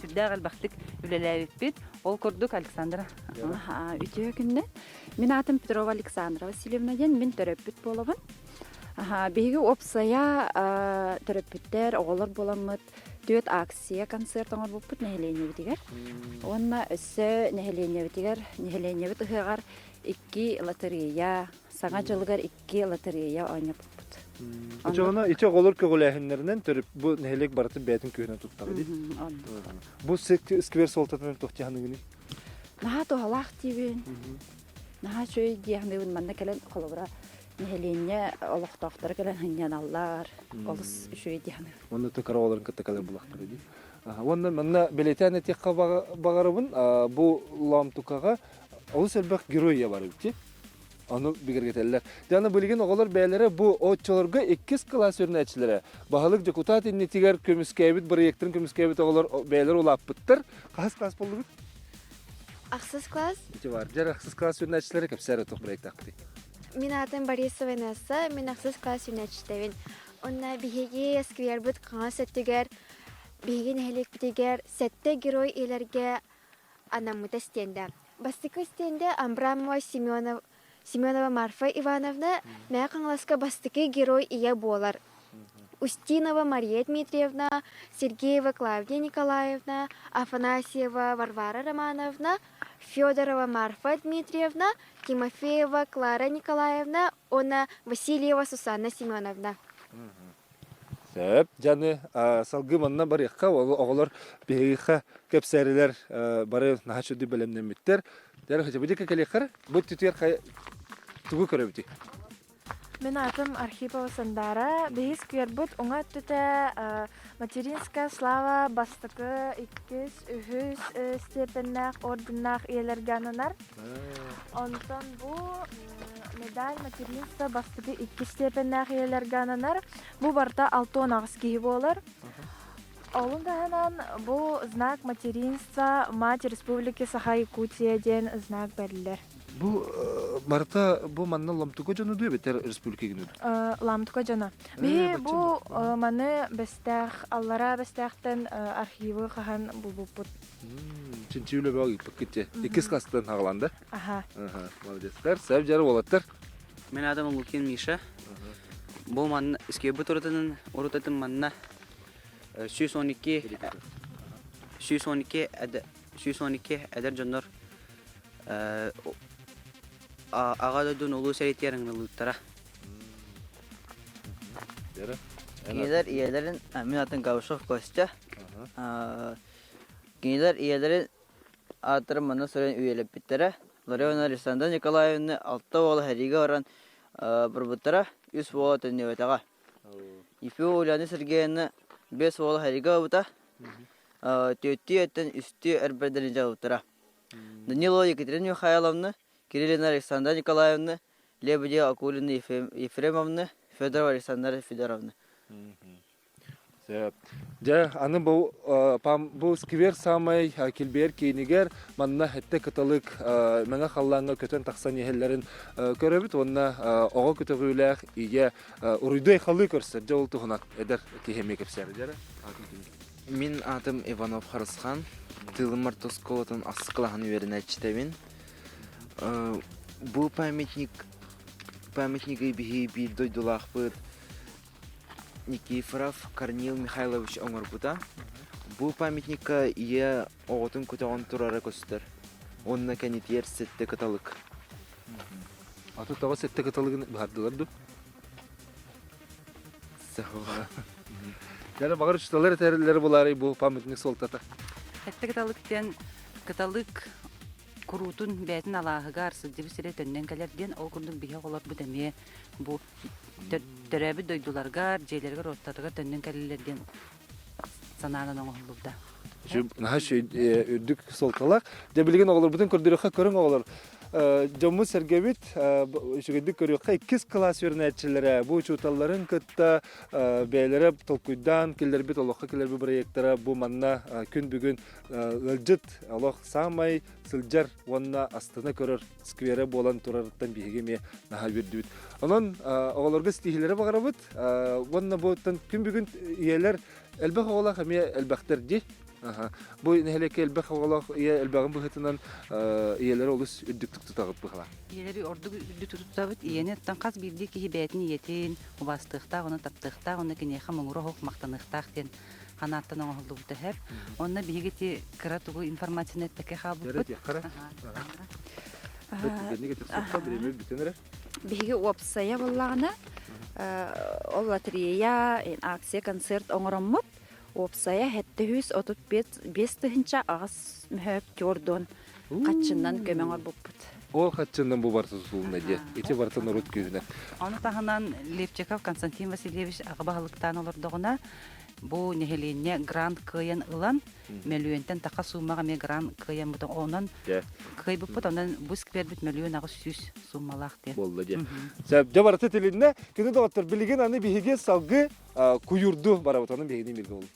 Speaker 9: сүрдээх элбэхтик үлэлээбиппит. Ол курдук Александра.
Speaker 8: Үтүө күннэ. Мин аатым Петрова Александра Васильевна диэн мин төрөппүт буолабын. Биһиги уопсайа төрөппүттэр, оҕолор буоламмыт түөрт акция концерт оҥорбуппут нэһилиэнньэбитигэр. Уонна өссө нэһилиэнньэбитигэр, нэһилиэнньэбит ыһыаҕар икки лотерея, Саҥа дьылыгар икки лотерея оонньоппуппут.
Speaker 1: Очоҕуна ити оҕолор көҕүлээһиннэринэн төрүт бу нэһилиэк барытын бэйэтин күүһүнэн туттаҕа дии. Бу сквер суолтатынан туох дьаһаныгыный?
Speaker 8: Наһаа туһалаах диибин. Наһаа үчүгэй диэхнибин манна кэлэн холобура нэһилиэнньэ олохтоохторо кэлэн сынньаналлар. Олус үчүгэй диэхнибин.
Speaker 1: Уонна кыра оҕолорун кытта кэлэр булахтара дии. Уонна манна бэлиэтээн этиэххэ баҕарабын, бу Лоомтукаҕа олус элбэх герой бар эбит. Ону бигэргэтэллэр. Дьэ, аны билигин оҕолор бэйэлэрэ бу оччолорго иккис кылаас үөрэнээччилэрэ баһылык дьокутаат иннитигэр көмүскээбит бырайыактарын көмүскээбит оҕолор бэйэлэрэ улааппыттар. Хаһыс класс буоллугут?
Speaker 10: Ахсыс класс.
Speaker 1: Ити бар. Дьэ, ахсыс класс үөрэнээччилэрэ кэпсээр туох бырайыктаахпытый?
Speaker 10: Мин аатым Борисова Инесса, мин ахсыс класс үөрэнээччитэбин. Онно биһиги сквербит хаҥас өттүгэр биһиги нэһилиэкпитигэр сэттэ герой ийэлэргэ анаммыта стендэ. Бастакы стендэ Амбрамова Семенов, Семенова Марфа Ивановна Мэҥэ Хаҥаласка бастакы герой ийэ буолар. Устинова Мария Дмитриевна, Сергеева Клавдия Николаевна, Афанасьева Варвара Романовна, Федорова Марфа Дмитриевна, Тимофеева Клара Николаевна уонна Васильева Сусанна Семеновна.
Speaker 1: Сөп, дьаны салгыы манна барыахха, оҕолор биһиэхэ кэпсээрилэр бары наһаа чөдү бэлэмнэммиттэр. Дьэ, хотя бы кэлиэххэр бу түтүөр тугу көрөбүтүй?
Speaker 11: Мин аатым Архипова Сандара. Биһис сквербут уҥа өттүтэ Материнская слава бастакы, иккис, үһүс степеннээх орденнаах ийэлэргэ ананар. Онтон бу медаль материнства бастакы иккис степеннээх ийэлэргэ ананар. Бу барыта 68 киһи буолар. Олун таһынан бу знак материнства Мать Республики Саха-Якутия диэн знак бэриллэр.
Speaker 1: Бу барыта бу манна Ламтука дьоно дуо эбэтэр республика гинэ
Speaker 11: Ламтука дьоно. Биһи бу маны Бэстээх, аллараа Бэстээхтэн архивы хаһан булбуппут.
Speaker 1: Чинчи үлэ бөҕө ыыппыккыт дьэ. Иккис класстан хаҕаланды.
Speaker 11: Аха.
Speaker 1: Молодецтар, сөп дьары уолаттар.
Speaker 3: Мин аатым Лукин Миша. Бу манна скейбут урутатын урутатын манна 112 112 112 эдэр дьоннор аҕа дойдун улуу сэриитигэр ыҥырыллыбыттара.
Speaker 12: Кинилэр ийэлэрин, мин аатым Габышев Костя. Кинилэр ийэлэрин ааттарын манна суруйан үйэлэппиттэрэ. Ларионова Александра Николаевна алта уола сэриигэ баран барбыттара, үс уола төннүбэтэҕэ. Ефимова Ульяна Сергеевна биэс уола сэриигэ барбыта, түөртүү өттөн үстүү эр бэрдэрин дьалбыттара. Данилова Екатерина Михайловна, Кириллина Александра Николаевна, Лебедева Акулина Ефремовна, Федорова Александра Федоровна.
Speaker 1: Сөп. Дьэ, аны бу, бу сквер саамай килбиэр киинигэр манна эттэ кыталык мэҥэ халлааҥҥа көтөн тахсан иһэллэрин көрөбүт уонна оҕо көтөҕүүлээх ийэ уруйдуу айхаллыы көрсөр. Дьэ, ол туһунан эдэр киһи эмиэ кэпсээри дьэ.
Speaker 13: Мин аатым Иванов Харысхан. Тыылым орто оскуолатын ахсыс кылааһын үөрэнээччитэбин. Бу памятник памятнигы биһи биир дойдулаахпыт Никифоров Корнил Михайлович оҥорбута. Бу памятникка ийэ оҕотун көтөҕөн турара көстөр. Уонна кэнитиэр сэттэ кыталык.
Speaker 1: Аты тоҕо сэттэ кыталыгын быһардылар дуу? Дьэ, баҕар учууталлар этэрэллэрэ булаарай бу памятник суолтата?
Speaker 9: Сэттэ кыталык диэн кыталык куруутун бэйэтин алааһыгар сылдьыбыт сирэ төннөн кэлэр диэн ол курдук биһи оҕолорбут эмиэ бу төрөөбүт дойдуларыгар, дьиэлэригэр-уоттарыгар төннөн кэлэллэр диэн санаанан оҥоһуллубута.
Speaker 1: Наһаа үрдүк суолталаах. Дьэ билигин оҕолорбутун көрдөрүөххэ көрүҥ оҕолор. Дьоммут-сэргэбит үчүгэйдик көрүөххэ иккис кылаас үөрэнээччилэрэ бу учууталларын кытта бэйэлэрэ толкуйдаан киллэрбит олоххо киллэрбит бырайыактара бу манна күн бүгүн ыалдьыт олох саамай сылдьар уонна астына көрөр скверэ буолан турарыттан биһиги эмиэ наһаа үөрдүбүт. Онон оҕолорго ситиһиилэри баҕарабыт уонна бу күн бүгүн ийэлэр элбэх оҕолоох эмиэ элбэхтэр дии. Бу нэһилиэккэ элбэх оҕолоох ийэ элбэҕин быһыытынан ийэлэри олус үрдүктүк тутаҕыт быһалаах.
Speaker 9: Ийэлэри ордук үрдүк тутабыт. Ийэни оттон хас биирдии киһи бэйэтин ийэтин убаастыахтаах, уонна таптыахтаах, уонна киниэхэ муҥура оһох махтаныахтаах диэн ханааттан оҥоһуллубута сөп. Онно биһиги ити кыра тугу информацияны эппэккэ хаалбыппыт.
Speaker 8: Биһиги уопсайа буоллаҕына, ол лотерея, акция, концерт оҥороммут Уопсайа 735 тыһыынча аҕыс мөһөөк түордуон хаччыннан көмө оҥорбуппут.
Speaker 1: Ол хаччыннан бу барыта тутулунна диэ. Ити барыта норуот күүһүнэн.
Speaker 9: Ону таһынан Левчиков Константин Васильевич аҕа баһылыктаан олордоҕуна бу нэһилиэнньэ грант кыайан ылан мөлүйүөнтэн таха суумаҕа эмиэ грант кыайаммыт онон кыайбыппыт онон бу сквербит 1 800 000 суумалаах диэн.
Speaker 1: Буолла диэ. Сөп, дьэ барыта тилиннэ. Күнү доҕоттор билигин аны биһиги салгыы куйурду барабыт онон биһигини бииргэ болун.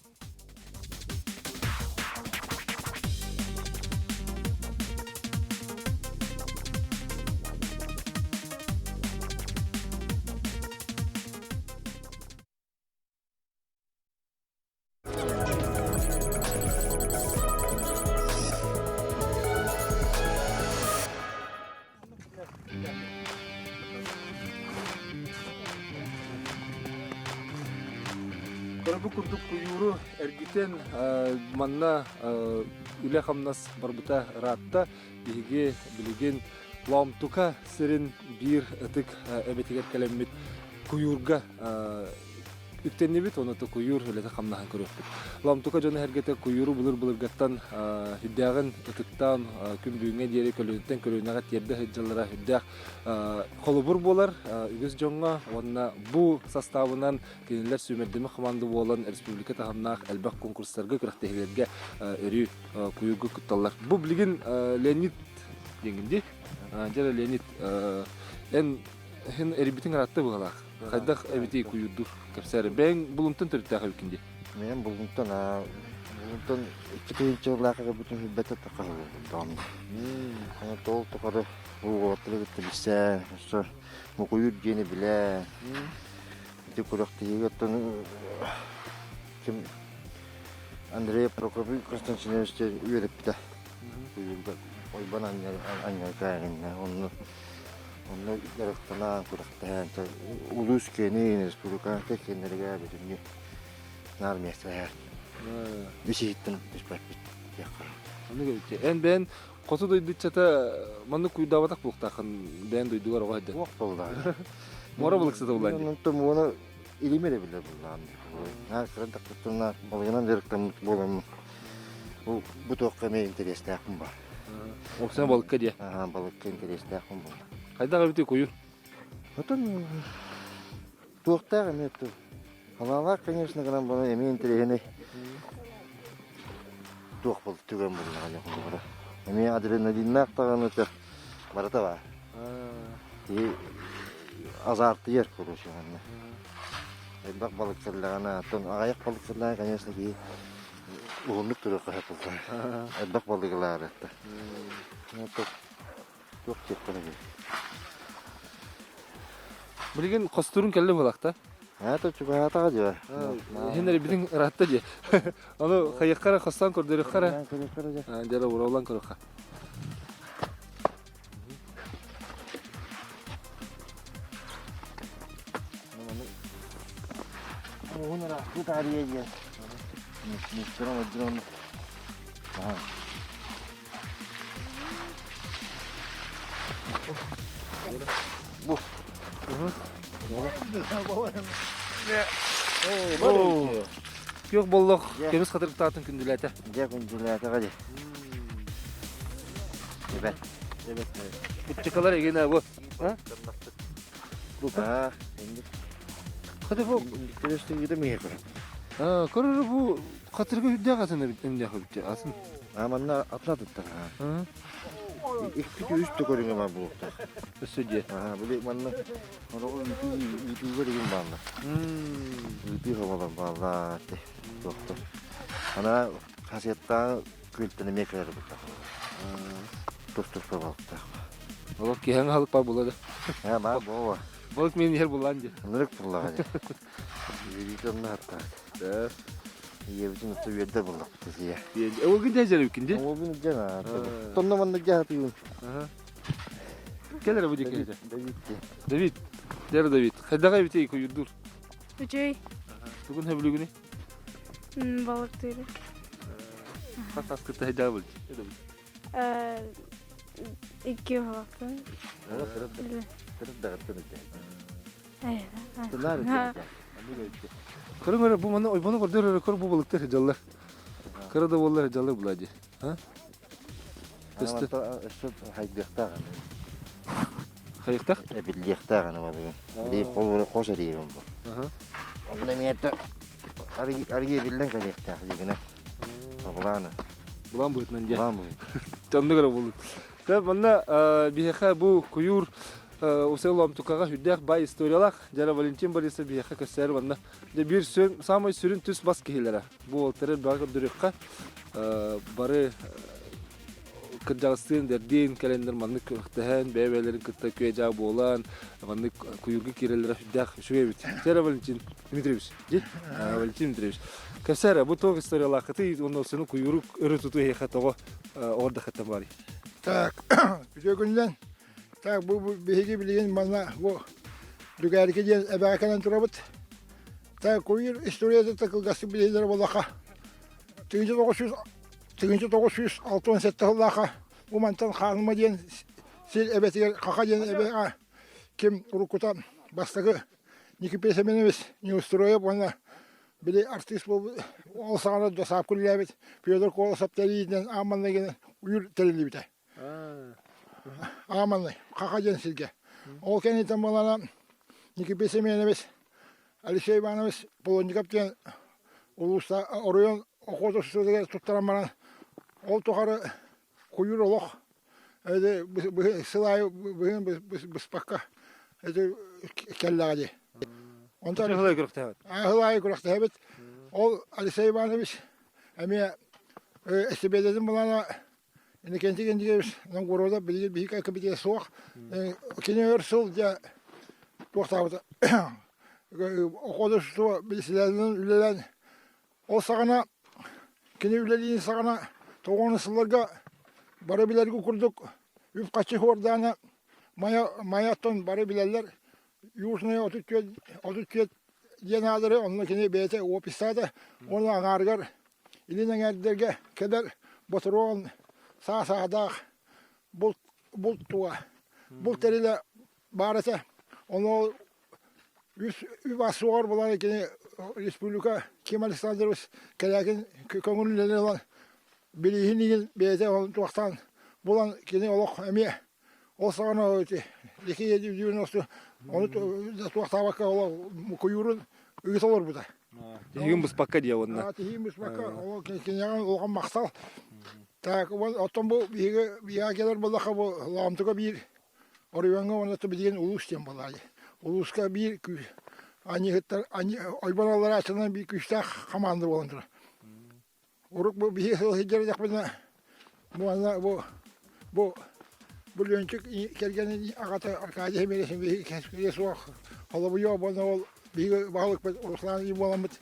Speaker 1: Бу курдук куйууру эргитэн манна үлэ-хамнас барбыта ыраатта. Биһиги билигин Лоомтука сирин биир ытык эбэтигэр кэлэммит куйуурга. үктэннибит, уонна куйуур үлэтэ хамнаһын көрүөхпүт. Ламтука дьоно эргэтэ куйууру былыр-былыргаттан үрдээҕин ытыктаан күн бүгүҥҥэ диэри көлүөнэттэн көлүөнэҕэ тиэрдэ сылдьаллара үрдээх холобур буолар үгүс дьоҥҥо уонна бу састаабынан кинилэр сүүмэрдэмэ хамаанда буолан республика таһымнаах элбэх конкурстарга күрэхтэһиилэргэ өрүү куйуурга кытталлар. Бу билигин Леонид диэҥҥин дии? Дьэ Леонид эн эн эрийбитиҥ ыраатта быһалаах. Хайдах эбитий куйуурдуур кэпсээри. Бэйэҥ булунтан төрүттээх эбиккин дии.
Speaker 14: Мен булунтан булунтан икки тыһыынчалаах бүтүн хүлбэтэ тахаһыллыбын. Аны тол тухары уолаттары кытта билсэ, өссө мукуйуур диэни билэ. Ити күрэхтэһиигэ оттон ким Андрей Прокопий Константинович диэн үөрэппитэ. Куйуурга ойбон анньар онно онно дьарыктанан күрэхтэһэн улуус киэнин республиканскай киэннэригэр бүтүннүү наар миэстэлэһэр. Үс иһиттэн түспэппит диэххэ.
Speaker 1: Эн бэйэн хоту дойду ыччата маннык куйдаабатах буолуохтааххын бэйэн дойдугар оҕо сылдьан.
Speaker 14: Туох буолла?
Speaker 1: Муора балыксыта буллаан дии.
Speaker 14: Онтон муора илими эрэ билэр буллаан дии. Наар кыра даккыттан балыгынан дьарыктаммыт буоламмын бу бу туохха эмиэ интэриэстээхпин баар.
Speaker 1: Оксана балыкка диэ.
Speaker 14: Аха балыкка интэриэстээхпин буолла.
Speaker 1: Хайдах эбитий куйур?
Speaker 14: Отон туохтаах эмиэ Халаалаах, конечно, гынан баран эмиэ интэриэһинэй туох был түгэн буллаҕа дьэ холобура. Эмиэ адреналиннаах даҕаны барыта баар. Киһи азартыйар короче манна. Элбэх балык кэллэҕинэ, оттон аҕыйах балык кэллэҕинэ, конечно, киһи уһуннук туруохха сөп буоллаҕа. Элбэх балыгы ылаары. Туох диэххэ эбит.
Speaker 1: Билигин хостуурун кэллэ буолахта.
Speaker 14: Это чугаһаатаҕа дьэ.
Speaker 1: Иһин эрэ бүтүн ыраатта дьэ. Ону хайыххара хостон көрдөрүөххэ эрэ. Дьэ ураулан көрүөххэ.
Speaker 14: Муһун ыраахтыы таарыйа диэн. Мустуран одьурон. Бу.
Speaker 1: Күөх боллох көмүс хатырыктаатын күндүлээтэ.
Speaker 14: Дьэ күндүлээтэҕэ дии. Эбэт.
Speaker 1: Эбэт. Куччукалар эгинэ бу.
Speaker 14: Аа, инник.
Speaker 1: Хата бу
Speaker 14: Көрөстүгүтэ миһэ көрө.
Speaker 1: Аа, көрөр бу Хатырга үрдээх атын эбит эмнээх эбит атын.
Speaker 14: А манна атына туттар. Икки үс да көрүҥэ бар буолуохтаах.
Speaker 1: Өссө дьиэ.
Speaker 14: Аа, били манна ороҕу ыытыыга деген бааллар. Ыытыы хабалар бааллар те. Туохтар. Ана хасыаттааҕы күөлтэн эмиэ кэлэр буттах. Тус-туспа балыктаах.
Speaker 1: Олох киһиҥ аһылык бар була да.
Speaker 14: Аа, баар буола.
Speaker 1: Балык миин иһэр буллаан дии.
Speaker 14: Ынырык буллаҕа дии. Үөрүүтэ онно хаттаат. Ийэбитин отто үөрдэ буллахпыт ийэ.
Speaker 1: Уолгун дьэ дьэрибиккин дии?
Speaker 14: Уолгун дьэ Тонно манна дьэ хатыйын.
Speaker 1: Кэл эрэ бу диэки.
Speaker 14: Давид.
Speaker 1: Давид. Дэр Давид. Хайдаҕа эбитий куйурдуур?
Speaker 11: Үчүгэй.
Speaker 1: Тугун хөбүлүгүнүй?
Speaker 11: Балыктыыры.
Speaker 1: Хас ас кытта хайдаҕа был?
Speaker 11: Икки уһуктун.
Speaker 1: Көрүҥ эрэ бу маны ойбону көрдөр эрэ көр бу балыктар сылдьаллар. Кыра да буоллар сылдьаллар булаа дии.
Speaker 14: Өссө хайдыахтаах
Speaker 1: Хайыктах?
Speaker 14: Эбиллиэхтээх аны балыгын. Били холборо хос эрийэбин бу. Онно эмиэ арыгы эбиллэн кэлиэхтээх дигинэ. Былааны.
Speaker 1: Былаан быһыытынан дии.
Speaker 14: Былаан быһыытынан.
Speaker 1: Оннук эрэ буолут. Манна биһиэхэ бу куйуур Усел-Ломтукаҕа үрдээх баай историялаах дьара Валентин Борисов биһиэхэ көссөөр манна дьэ биир сүн саамай сүрүн түс-бас киһилэрэ. Бу уолтары элбэҕи көрдөрүөххэ бары кырдьаҕастыын дэрдиин кэлэннэр маннык күрэхтэһэн бэйэ-бэйэлэрин кытта күө-дьаа буолан маннык куйуурга киирэллэрэ сүрдээх үчүгэй эбит. Дьэ Валентин Дмитриевич, дьи? Валентин Дмитриевич, кэпсээ эрэ, бу туох историялааххытый уонна сыны куйууру өрө тутуу эһиэхэ тоҕо оҕордахыттан баарый?
Speaker 15: Так, үтүө күнүнэн. Так, бу, бу биһиги билигин манна бу Лүгээрики диэн эбэҕэ кэлэн турабыт. Так, куйуур историята кылгастык билиһиннэрэ буоллахха, 1967 сыллаахха бу мантан Хааныма диэн сир эбэтигэр Хаха диэн эбэҕэ ким уруккута бастакы Никипия Семенович Неустроев уонна били артыыс буолбут ол саҕана досаапка үлэлээбит Федор Колосов тэрийиитинэн ааманнай уйур тэриллибитэ. Ааманнай, Хаха диэн сиргэ. Ол кэнниттэн буолана Никипия Семенович Алексей Иванович Полонников диэн улууста оройуон охота суутугар туттаран баран ол тухары куйуур олох сыл аайы быһын быспакка ити кэллэҕэ дии.
Speaker 1: Онтон сыл күрэхтэһэбит.
Speaker 15: Сыл аайы күрэхтэһэбит. Ол Алексей Иванович эмиэ эстибиэдэтин булана Иннокентий Геннадьевич Новгородов билигин биһиги кабинет суох. Кини өр сыл дьэ туохтаабыта охотушество билсилэринэн үлэлээн ол саҕана кини үлэлиирин саҕана тоҕуону сылларга бары билэргэ курдук үп-харчы хуордаана Майа Майаттан бары билэллэр Южная 34 диэн аадыры онно кини бэйэтэ описаата уонна аҥаарыгар илин эҥээрдэргэ кэлэр ботуруон саа саадаах булт булт туга булт тэрилэ баар этэ ону үс үп ас суоҕар булан кини республика Ким Александрович Кэлээкин көҥүлүнэн ылан билииһин иһин бэйэтэ туохтаан булан кини олох эмиэ Ол саҕана ити 290 ону туохтаабакка ол куйуурун ыыта олорбута.
Speaker 1: Тиһигин быспакка диэ уонна.
Speaker 15: Тиһигин быспакка ол киниэхэ улахан махтал. Так оттон бу биһиги биһиэхэ кэлэр буоллахха бу Лаамтыга биир оройуоҥҥа уонна билигин улуус диэн буолла. Улууска биир күүс аньыһыттар ойбон алларааччынан биир күүстээх хамаанда буолан турар. Урук бу биһи сыл сылдьар эдэхпинэ бу манна бу бу бу Лүөнчүк кэргэнин аҕата Аркадий Семенович биһиги кэскилэ суох холобуйа уонна ол биһиги баһылыкпыт Руслан буоламмыт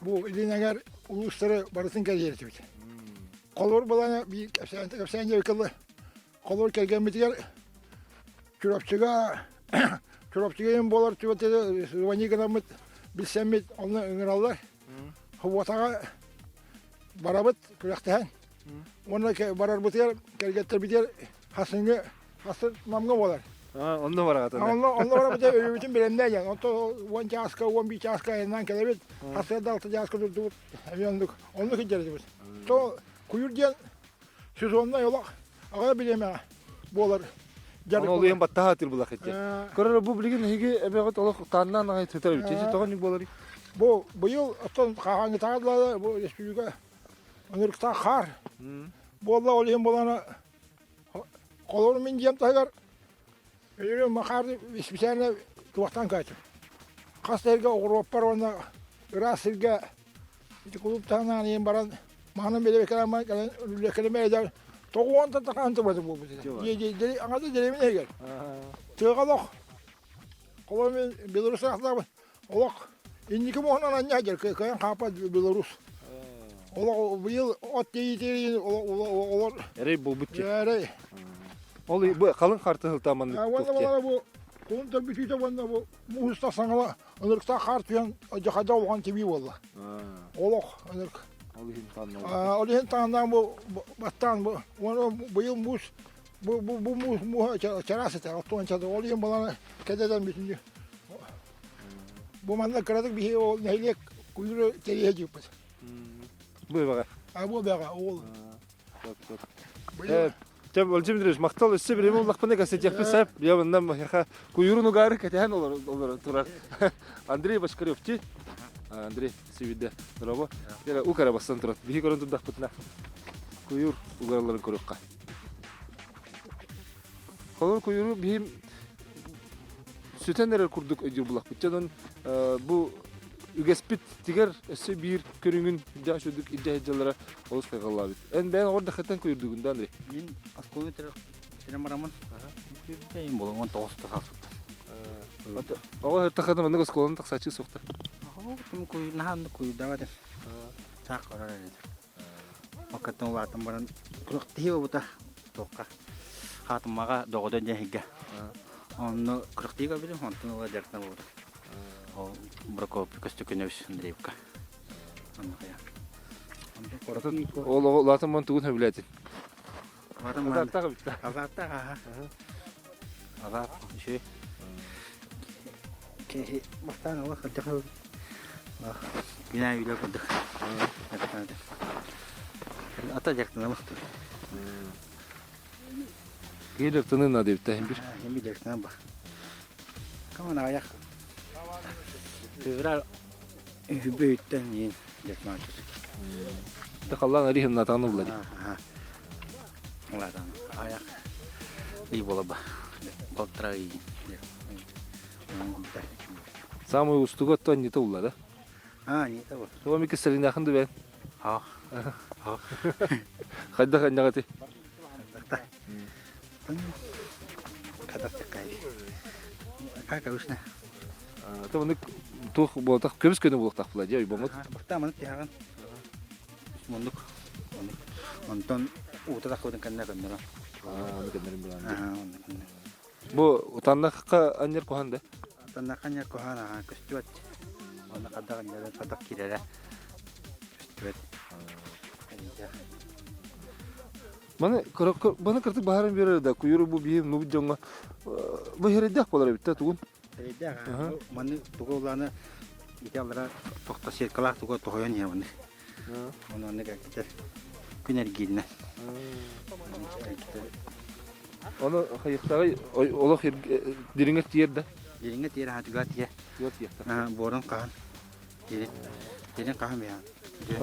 Speaker 15: бу илин эҥэр улуустары барытын кэрийэр этибит. Холобур былаана биир кэпсээн кэпсээн диэбиккэ холобур кэргэммитигэр Чурапчыга Чурапчыга иһин буолар түбэлтэтэ звони гынаммыт билсэммит онно ыҥыраллар. Субуотаҕа барабыт күрэхтэһэн. Уонна барарбытыгар кэргэттэрбитигэр хасыҥҥы хасын Намҥа буолар.
Speaker 1: Онно бараҕыт.
Speaker 15: Онно онно барабыт өйүбүтүн бэлэмнээн. Онто 10 чааска, 11 чааска айаннаан кэлэбит. Сарсыарда 6 чааска турдубут. Эмиэ оннук оннук сылдьар этибит. То куйур диэн сезоннай олох аҕа бириэмэҕэ буолар
Speaker 1: дьарык. Ону олуйан баттаһа атыр булах ити. Көрөр бу билигин эһиги эбэҕит олох тааннаан аҕай сытар эбит. Чэ тоҕо буоларый?
Speaker 15: Бу быйыл оттон хаһааҥҥытааҕы бу республика ынырыктаах хаар буолла ол иһин буолана холору мин дьиэм таһыгар Өйөрүм Макар специально туохтан каачым. Хас да сиргэ оҕуруоппар уонна ыраас сиргэ ити кулууп таһынан иһин баран маһынан бэлэбэкэлээн кэлэн үлэкэлэмэ эдэр тоҕуонтан тахаан тыбаты буолбут этэ. Аҥата дэриэбинэ иһигэр. Тыаҕа олох холобур мин Беларусь аахтаабын олох инники муоһунан анньа сылдьар кыайан хааппат Беларусь. Олох быйыл от тиийитиэрин олор
Speaker 1: Эрэй буолбут дии.
Speaker 15: Эрэй.
Speaker 1: Ол бу халыҥ харты сылтаан маннык
Speaker 15: Уонна балара бу кулун төрбүтүүтэ уонна бу муус саҥала ынырыктаах хаар түһэн дьахада улахан тибии буолла. Олох ынырык.
Speaker 1: Ол иһин тааннаан.
Speaker 15: Ол иһин тааннаан бу бастаан бу уонна быйыл муус бу бу бу муус мууһа чараас этэ оттуончада ол иһин баланы кэдэтэн бүтүннүү Бу манна кыратык биһи ол нэһилиэк куйууру тэрийэ дьыппыт.
Speaker 1: Бу бэҕэ.
Speaker 15: А бу бэҕэ ол.
Speaker 1: Чэ, Владимир Андреевич, махтал өссө бириэмэ буллахпына кэпсэтиэхпит сөп. Я манна миэхэ куйуурун угаары кэтэһэн олоро турар. Андрей Башкарев ти. Андрей сибидде. Дорообо. Кere у кара бастан турар. Биһи көрөн турдахпытына куйуур угараларын көрүөххэ. Холор куйууру биһи сүтэн эрэр курдук өйдүүр булахпыт. Дьэ, бу үгэспит тигэр өссө биир көрүҥүн дьэ үчүгдүк илдьэ сылдьаллара олус хайҕаллаабыт. Эн бэйэн оҕор дахыттан куйурдугун да, Андрей?
Speaker 5: Мин оскуола бүтэрэн бараммын. Күйбүтэ болон 19 тахсыбыт.
Speaker 1: Оҕо тахатын маннык оскуоланы тахсааччы суохтар.
Speaker 5: Оҕо куй наһаа куйдаабат. Саах көрөр этим. Оккаттан улаатан баран күрэхтэһии буолбута туохха хаатымаҕа доҕодо диэн иһиргэ. Онно күрэхтэһии көрбүтүм, онтон ыла дьарыктана буолбутум. Ол Прокопий Костюкинович Андреевка. Онно хайа.
Speaker 1: Ол оҕо улаатан баран тугун сөбүлээтин?
Speaker 5: Улаатан баран
Speaker 1: Азааттаах эбит да.
Speaker 5: Азааттаах аха. Азаат үчүгэй. Киһи бастаан олох кырдьаҕас Бинаа үлэ курдук. Ата дьарыктанабын.
Speaker 1: Киһи дьарыктаныы наада эбит да бир.
Speaker 5: Эми дьарыктанан бар. Каман аҕыйах. Февраль үһүбүттэн иин дьарыктанан
Speaker 1: Халлаан арыһын натааны булла ди.
Speaker 5: Улаатан аҕыйах ый буола ба. Полтора ый.
Speaker 1: Самый устуга то не то улла да?
Speaker 5: А, не то.
Speaker 1: Туга ми кисселинахын да бен?
Speaker 5: Ах.
Speaker 1: Хайда ханнагати?
Speaker 5: Кадак такай. Как обычно.
Speaker 1: То маны туох буолтах көмүс көнө буолуохтаах була дии ойбоҥут.
Speaker 5: Бахта маны тиһаҕын. Мундук. Онтон уута таххыбытын кэннэ көннөрө.
Speaker 1: Аа, аны көннөрүн булаан. Бу утаннахха анньар куһан да?
Speaker 5: Утаннахха анньар куһаан аhaa көстүбэт. Онно хадах анньарын хадах киирэрэ көстүбэт.
Speaker 1: Маны маны кыртык баһаран биэрэр да куйуру бу биһи нубут дьоҥҥо бу херейдээх буолар эбит да тугун?
Speaker 5: Херейдээх маны тугу улааны ити аллара тохто сеткалаах туга тоһойон иһэ маны. Оны онно кэлбитэр күн эргииринэн.
Speaker 1: Ону хайыктаҕай олох дириҥэ тиэр да?
Speaker 5: Дириҥэ тиэр аһатыга тиэ.
Speaker 1: Тиэр тиэхтэх.
Speaker 5: Буорун хаһан. Тиэрин. Тиэрин хаһан бэйэҕин.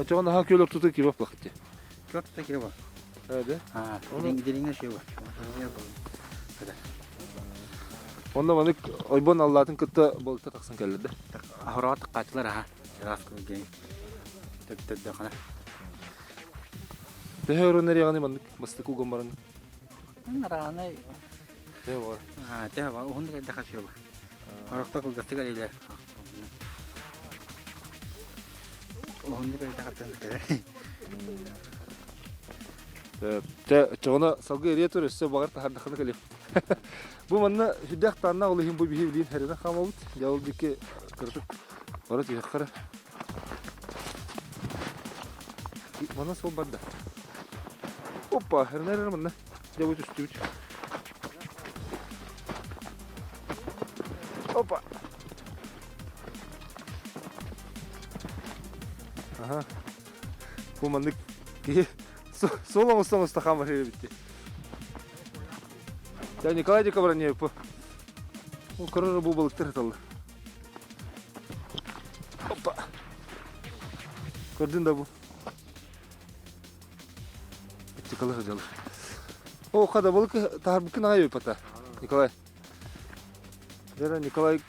Speaker 1: Очоҕун аһа күөл ортотугар киирбэт буолахтыы.
Speaker 5: Күөл ортотугар киирбэт.
Speaker 1: Ээ да?
Speaker 5: Дириҥэ сүө бар.
Speaker 1: Онно маннык ойбон аллаатын кытта балыкта тахсан кэллэр да?
Speaker 5: Ахороҕо таххааччылар аха. Ыраас кылгын төптөрдөхүнэ.
Speaker 1: Төһө өрөн эриэҕини маннык бастакы уган баран?
Speaker 5: Араанай.
Speaker 1: Төһө бар?
Speaker 5: Төһө бар? Уһун да кэлдэхэ сүө бар. Орохто кылгастык элилэр. Уһуннук элдэхэ кэлэр.
Speaker 1: Чэ, оччоҕуна салгыы эрийэ тур, өссө баҕар таһардаххына кэлиэм. Бу манна сүрдээх тааннаах ол иһин бу биһи билигин хэринэ хаамабыт. Дьэ ол диэки кыратык бара түһүөххэ эрэ. Манна суол барда. Опа, хэринэ эрэ манна. Дьэ бу түстүбүт. Опа. Аха. Бу маннык киһи суол оҥостон оҥосто хаамар эбит Дьэ, Николай Дикобранеев бу. Көрөр бу балыктар сыталлар. Опа. Көрдүн да бу. Итикалы сылдьаллар. О, хада балык таһарбыккын аҕай өйпата. Николай. Дьэ, Николай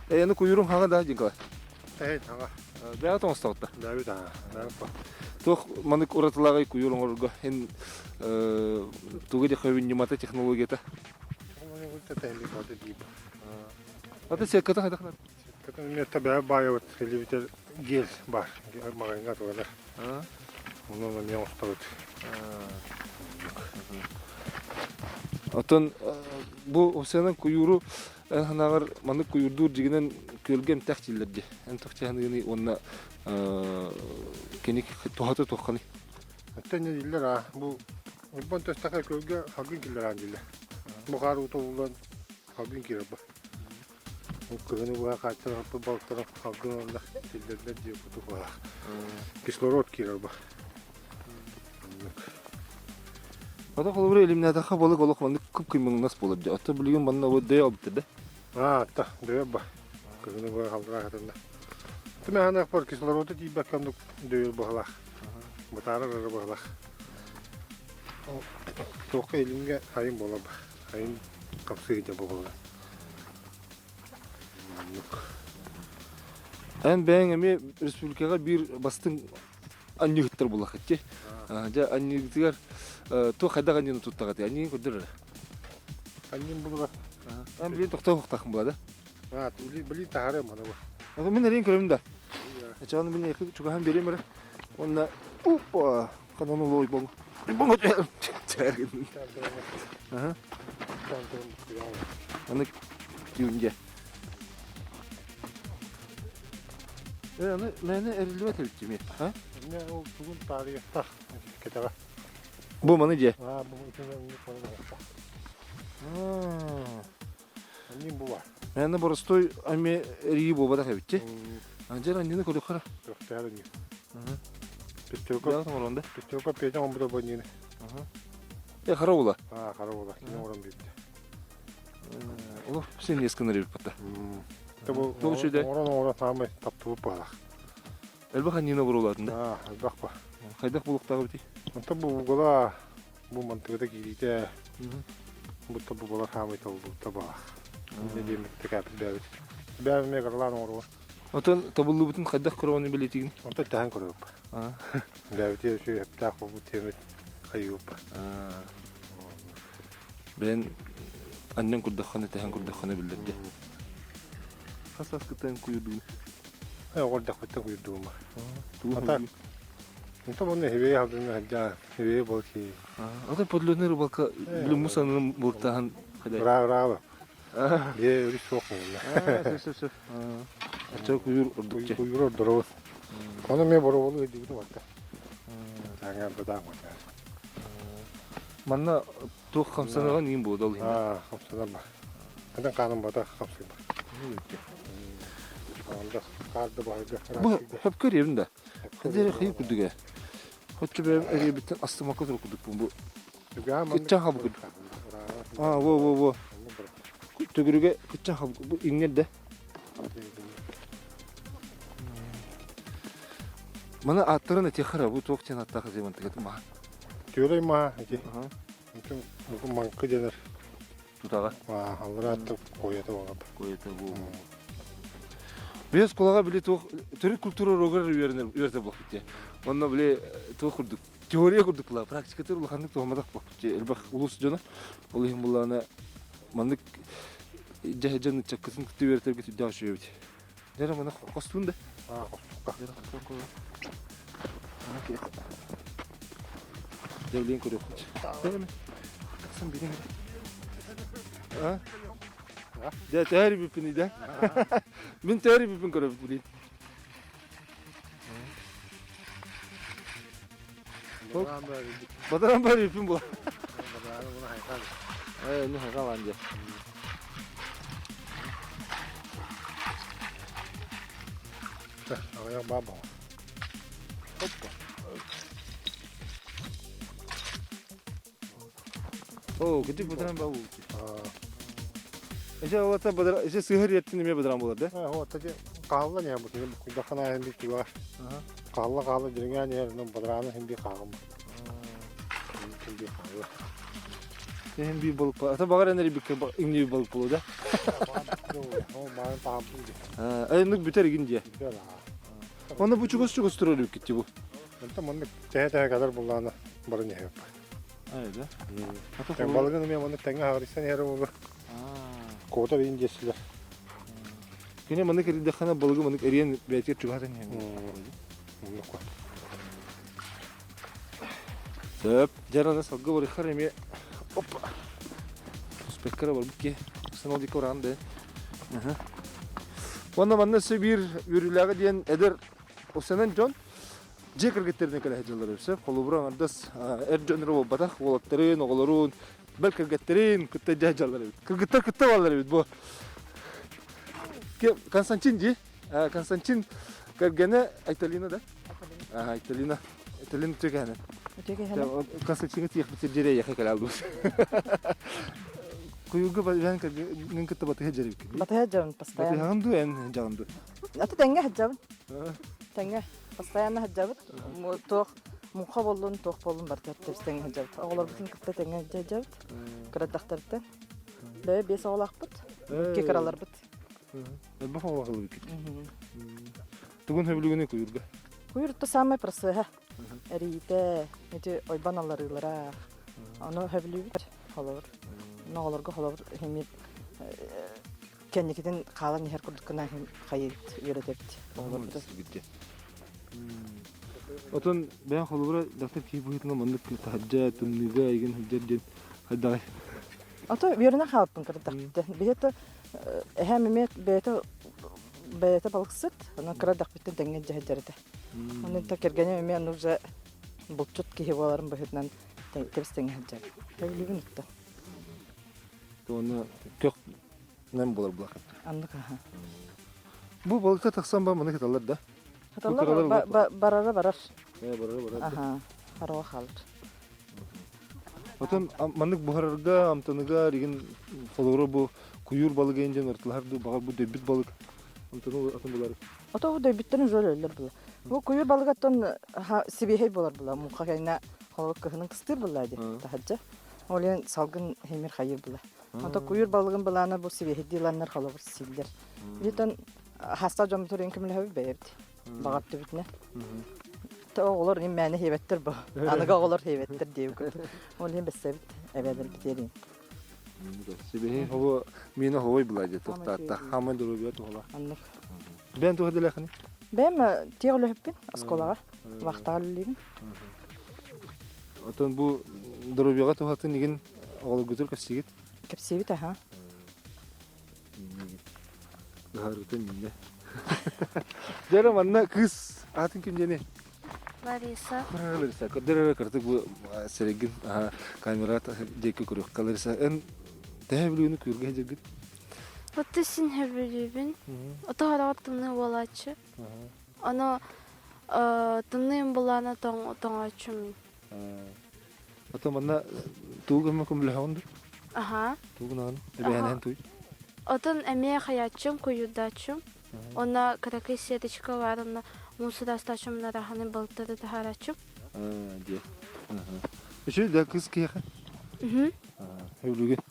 Speaker 1: Эйэни куйуруҥ хаҥа да, Николай?
Speaker 16: Эһин хаҥа.
Speaker 1: Бэйэ тоҥостоҕутта.
Speaker 16: Бэйэбит аҥа. Бэйэбит
Speaker 1: Туох манык уратылааҕый куйуур оҥорорго эн тугу диэххэ ньымата технологията? Ата сетката хайдах
Speaker 16: Сетката миэстэ бэйэ баайабыт илибитер гель бар. Маҕаҥҥа атыланар. Онон эмиэ оҥостобут.
Speaker 1: Оттон бу овсянан куйууру Эн санааҕар маннык куйуурдуур дьигинэн күөлгэ эмтээх дииллэр дии. Эн туох чаһыныгыный уонна кини туһата туохханый?
Speaker 16: Оттон не дииллэр аа бу Урбан төстөкө күөлгэ салгын киллэр аан дииллэр. Бу хаар уута ууллан салгын киирэр бу. Бу кыһыны быһа хааччах балыктары салгын уонна киллэрдэр диye кутук Кислород киирэр бу.
Speaker 1: Ата холобура илимнээтэххэ балык олох маннык кып-кыймаҥнас буолар дии. Оттон билигин манна бу дөйө албыттар да?
Speaker 16: Аа, та, дөйө ба. Кыһыны быһа халдыра хатынна. Тымаһанаах кислороду тиийбэккэ оннук дөйөр быһалаах. Бытаарар эрэ быһалаах. Туохха илимҥэ айын буолар ба. Айын хапсыы буолар. Оннук.
Speaker 1: Эн бэйэҥ эмиэ республикаҕа биир бастыҥ анньыһыттар буллаххыт Дьэ анньыытыгар туох хайдах анньыыны туттаҕытый? Анньыын көрдөр эрэ.
Speaker 16: Анньыын булуга.
Speaker 1: Ан билин тохтоо хуктахын була да?
Speaker 16: А, билин таһарым аны бу.
Speaker 1: Мин эрин көрөм да. Чаҕын мин эки чугаһан берем эрэ. Онна опа, канон улой боҥ. Боҥ чээргин. Аха. Аны тиунде. Э, аны мээнэ эриллибэт эбит дии а?
Speaker 16: Эмне ол тугун таарыйыахтаах кэтэҕэ.
Speaker 1: Бу маны дьиэ.
Speaker 16: Аа, бу итини оннук маны оҥорсо. Анньын бу бар.
Speaker 1: Мээнэ боростой ами эрии буолбатах эбитти. Анжер анньыны көрүөххэ.
Speaker 16: Көрүөхтээх анньы. Пятерка. Пятерка петя оҥорбута бу анньыны.
Speaker 1: Э, хара ула.
Speaker 16: А, хара ула. Кини оҥорон биэрдэ.
Speaker 1: Олох сен ескыныр эбит бата.
Speaker 16: Бу оҥорон оҥорон саамай таптыбыт баалах.
Speaker 1: Элбэх анньыны буруулаатын да?
Speaker 16: Аа, элбэх ба.
Speaker 1: Хайдах булуктаах эбитий?
Speaker 16: Онтон бу бугала бу мантыгыта киириитэ бу бу була хаамай тобуллубута баалах. Инне диэммит кээпит бээбит. Бээбит эмиэ кыралаан оҥоруо.
Speaker 1: Отон тобуллубутун хайдах көрөҕүнү билэтигин?
Speaker 16: Онтон тэһэн көрөбүп. Бээбити үчүгэй эптээх буолбут диэммит хайыыбыт.
Speaker 1: Бэйэн анньан курдаххына тэһэн курдаххына биллэр дии. Хас сааскыттан куйурдугун?
Speaker 16: Оҕо эрдэхпиттэн куйурдугум. Ата Онтон онно хебей алдын хадьа хебей болки.
Speaker 1: Ата подлётный рыбалка билим мусанын бултахан
Speaker 16: Ыра ыраaba. Бие өрүс суох буолла.
Speaker 1: Сөп сөп сөп. Ача куйур ордукча.
Speaker 16: Куйур ордоробут. Ону мен бороболу өйдүбүтүм атта. Таңа бадаан
Speaker 1: Манна туох хамсаныган иин буолда ол иһин.
Speaker 16: Аа, хамсанар ба. Ханан кааным бата хамсыйба. Анда хаарда баһыга.
Speaker 1: Бу хөпкө эребин да. Хадere хый курдуга. Хоччу бэйэм эребиттен астымакка тур курдукпун бу. Кытчан хабы курдук. Аа, во во во. Төгүрүгэ кытчан хабы бу иҥнэр да. Маны ааттарын этиэххэ бу туох диэн аттаах этимантыгат маһа.
Speaker 16: Түөрэй маһа ити. Бу маҥкы дэнэр.
Speaker 1: Тутаҕа.
Speaker 16: Аллара атта куойата буолар.
Speaker 1: Куойата буолар. Биэс кулаҕа били туох төрүт культура уруогар үөрэнэр үөрэтэ буолбут дии. Онно били туох курдук теория курдук була практикатыр улаханнык туһамматах буолбут дии. Элбэх улуус дьоно ол иһин буллаҕына маннык дьэ дьон ыччаккытын кытта үөрэтэргит үрдээх үчүгэй эбит. Дьэ маны хостуун да.
Speaker 16: Аа, хостукка.
Speaker 1: Дьэ, көрүөхпүт. Тахсан бириҥ. А? Дьэ, төһөр бүппүн да? Мин төһөр бүппүн көрөбүт билин. Бадаран бар бүппүн була. Э, ну хайкалан дьэ.
Speaker 16: Аҕыйах баа баҕа.
Speaker 1: Оппа. Оо, кытык бадаран баа буолчу. Эже олата бадар, эже сыһыр еттин эме бадаран болар да?
Speaker 16: Оо, таки хаалла не бу кини куйдахана эн би туга. Хаалла хаалла дириҥээн иһэр, но бадарааны хин би хааҕым. Хин би хаалла.
Speaker 1: Эһин би балык Ата багар энери бикке иңни балык болу да?
Speaker 16: Оо, маан таампын ди.
Speaker 1: Айыннык бүтэр игин дие. Оны бу чугас чугас турар үккитти бу.
Speaker 16: Онтон маннык тэһэ-тэһэ кадар буллаана барын иһэп.
Speaker 1: Ай да.
Speaker 16: Балыгын эмиэ маннык тэҥҥэ хаҕырыйсан иһэр буолу. Куотар иин диэсилэр.
Speaker 1: Кини маннык эрийдэххинэ балыгы маннык эриэн бэйэтигэр чугаһатан иһэн.
Speaker 16: Оннук
Speaker 1: Сөп. Дьараны салгы барыхар эмиэ опа. Успеккара барбыт ки. Санал дикки бараан да. Уонна манна өссө биир үөрүүлээҕэ диэн эдэр усанан дьон дьиэ кэргэттеринэн кэлэ сылдьаллар өссө. Холобура аҥардас эр дьон эрэ буолбатах, уолаттарын, оҕолорун, бэл кэргэттэрин кытта дьэ дьаллар эбит. Кыргыттар кытта баллар эбит бу. Константин дии. Константин кэргэнэ Айталина да? Айталина. Айталина үтүөкэһэнэ.
Speaker 9: Үтүөкэһэнэ.
Speaker 1: Константиҥҥа тиийэхпит дьиэрэ эйиэхэ кэлэ албыс. Куйуурга бэйэн кэргэнин кытта батыһа дьэрибиккин.
Speaker 9: Батыһа дьабын постоянно.
Speaker 1: Батыһаҕын дуу эн дьаҕын дуу?
Speaker 9: Аты тэҥҥэ сылдьабын. Тэҥҥэ постоянно сылдьабыт. Туох муҥха буоллун, туох буоллун барыта тэҥҥэ сылдьабыт. Оҕолорбутун кытта тэҥҥэ сылдьабыт. Кырадахтарыттан. Бэйэ биэс оҕолоохпут. Икки кыраларбыт.
Speaker 1: Элбэх оҕолоох ылбыккыт. Тугун сөбүлүгүнүй куйуурга?
Speaker 9: Куйуур то самай процеһа. Эрийитэ, ити ойбон алларыылара. Ону сөбүлүүбүт холобур. Оҕолорго холобур химит кэнникитин хаалан иһэр курдук гына хайыт үөрэтэбит оҕолорбутун.
Speaker 1: Отон бэйэн холобура дьахтар киһи быһыытынан маннык таһырдьа тымныыга эйигин сылдьар диэн хайдаҕай?
Speaker 9: Ото үөрэнэн хаалбыппын кырдахпыттан. Биһиэхэ эһээм эмиэ бэйэтэ бэйэтэ балыксыт, онон кыра эрдэхпиттэн тэҥҥэ илдьэ сылдьар этэ. Онон кэргэним эмиэ аны уже булчут киһи буоларын быһыытынан тэбис тэҥҥэ сылдьар. Сөбүлүүбүн оттон.
Speaker 1: Уонна көх. Нэм болар булахан.
Speaker 17: Аннык аха.
Speaker 1: Бу балыкта тахсан ба маны кыталлар да?
Speaker 17: Кыталлар барара барар.
Speaker 1: Э барара барар.
Speaker 17: Аха. Хараҕа хаалар.
Speaker 1: Отон маннык буһарарга, амтаныга ригин холоро бу куйуур балыгы диэн ыртылар ду баҕар бу дөйбүт балык амтаны атын булар.
Speaker 17: Ото бу дөйбүттэрин уже өлөллөр була. Бу куйуур балыгаттан сибиэһэй болар була. Муҥха кэннэ холоро кыһынын кыстыыр була ди таһырдьа. Ол иһин салгын химир хайыр була. Ото куйуур балыгын былаана бу сибиэһэйдии ыланнар холобур сииллэр. Итон хаста дьоммутур ин көмөлөһөбүт бэйэбит. Баҕар түбүтүнэ. Тэ оҕолор им мээнэ хиэбэттэр бу. Аныгы оҕолор хиэбэттэр диэбит курдук. Ол иһин бэссэбит эбээлэрбит диэрин.
Speaker 1: Сибиһи хобо миина хобой була дии тохтаатта. Хамай доруобуйа туһала.
Speaker 17: Оннук.
Speaker 1: Бэйэн туһа дэлэхини?
Speaker 17: Бэйэм тиэх үлэһиппин оскуолаҕа. Вахтаҕа үлэлиибин.
Speaker 1: Отон бу доруобуйаҕа туһатын игин оҕолоргутур кэпсиигит?
Speaker 17: Кэпсиибит аха.
Speaker 1: Ыһаарыта миннэ. Дьэ манна кыыс аатын ким диэни?
Speaker 11: Лариса.
Speaker 1: Лариса, көрдөр эрэ кырдык бу сирэйгин камера диэки көрүөххэ Лариса, эн тэһэ бүлүүнү күүргэ сылдьыргын?
Speaker 11: Отто син хөбүлүүбүн. Ото хараҕар тымныы буолааччы. Ону тымныым булаана тоҥооччу мин.
Speaker 1: Ото манна тугу гымма көмөлөһөҕүн дуу?
Speaker 11: Аха.
Speaker 1: Тугу гынаҕын? Эбэһэнэһэн туй?
Speaker 11: Отон эмиэ хайааччым, куйуурдааччым. Онно кыракый сеточка баар, онно муус ыраастааччым, нараханы балтары таһаарааччым.
Speaker 1: Диэ. Үчүгэй да кыыс киһиэхэ? Өлүгүн.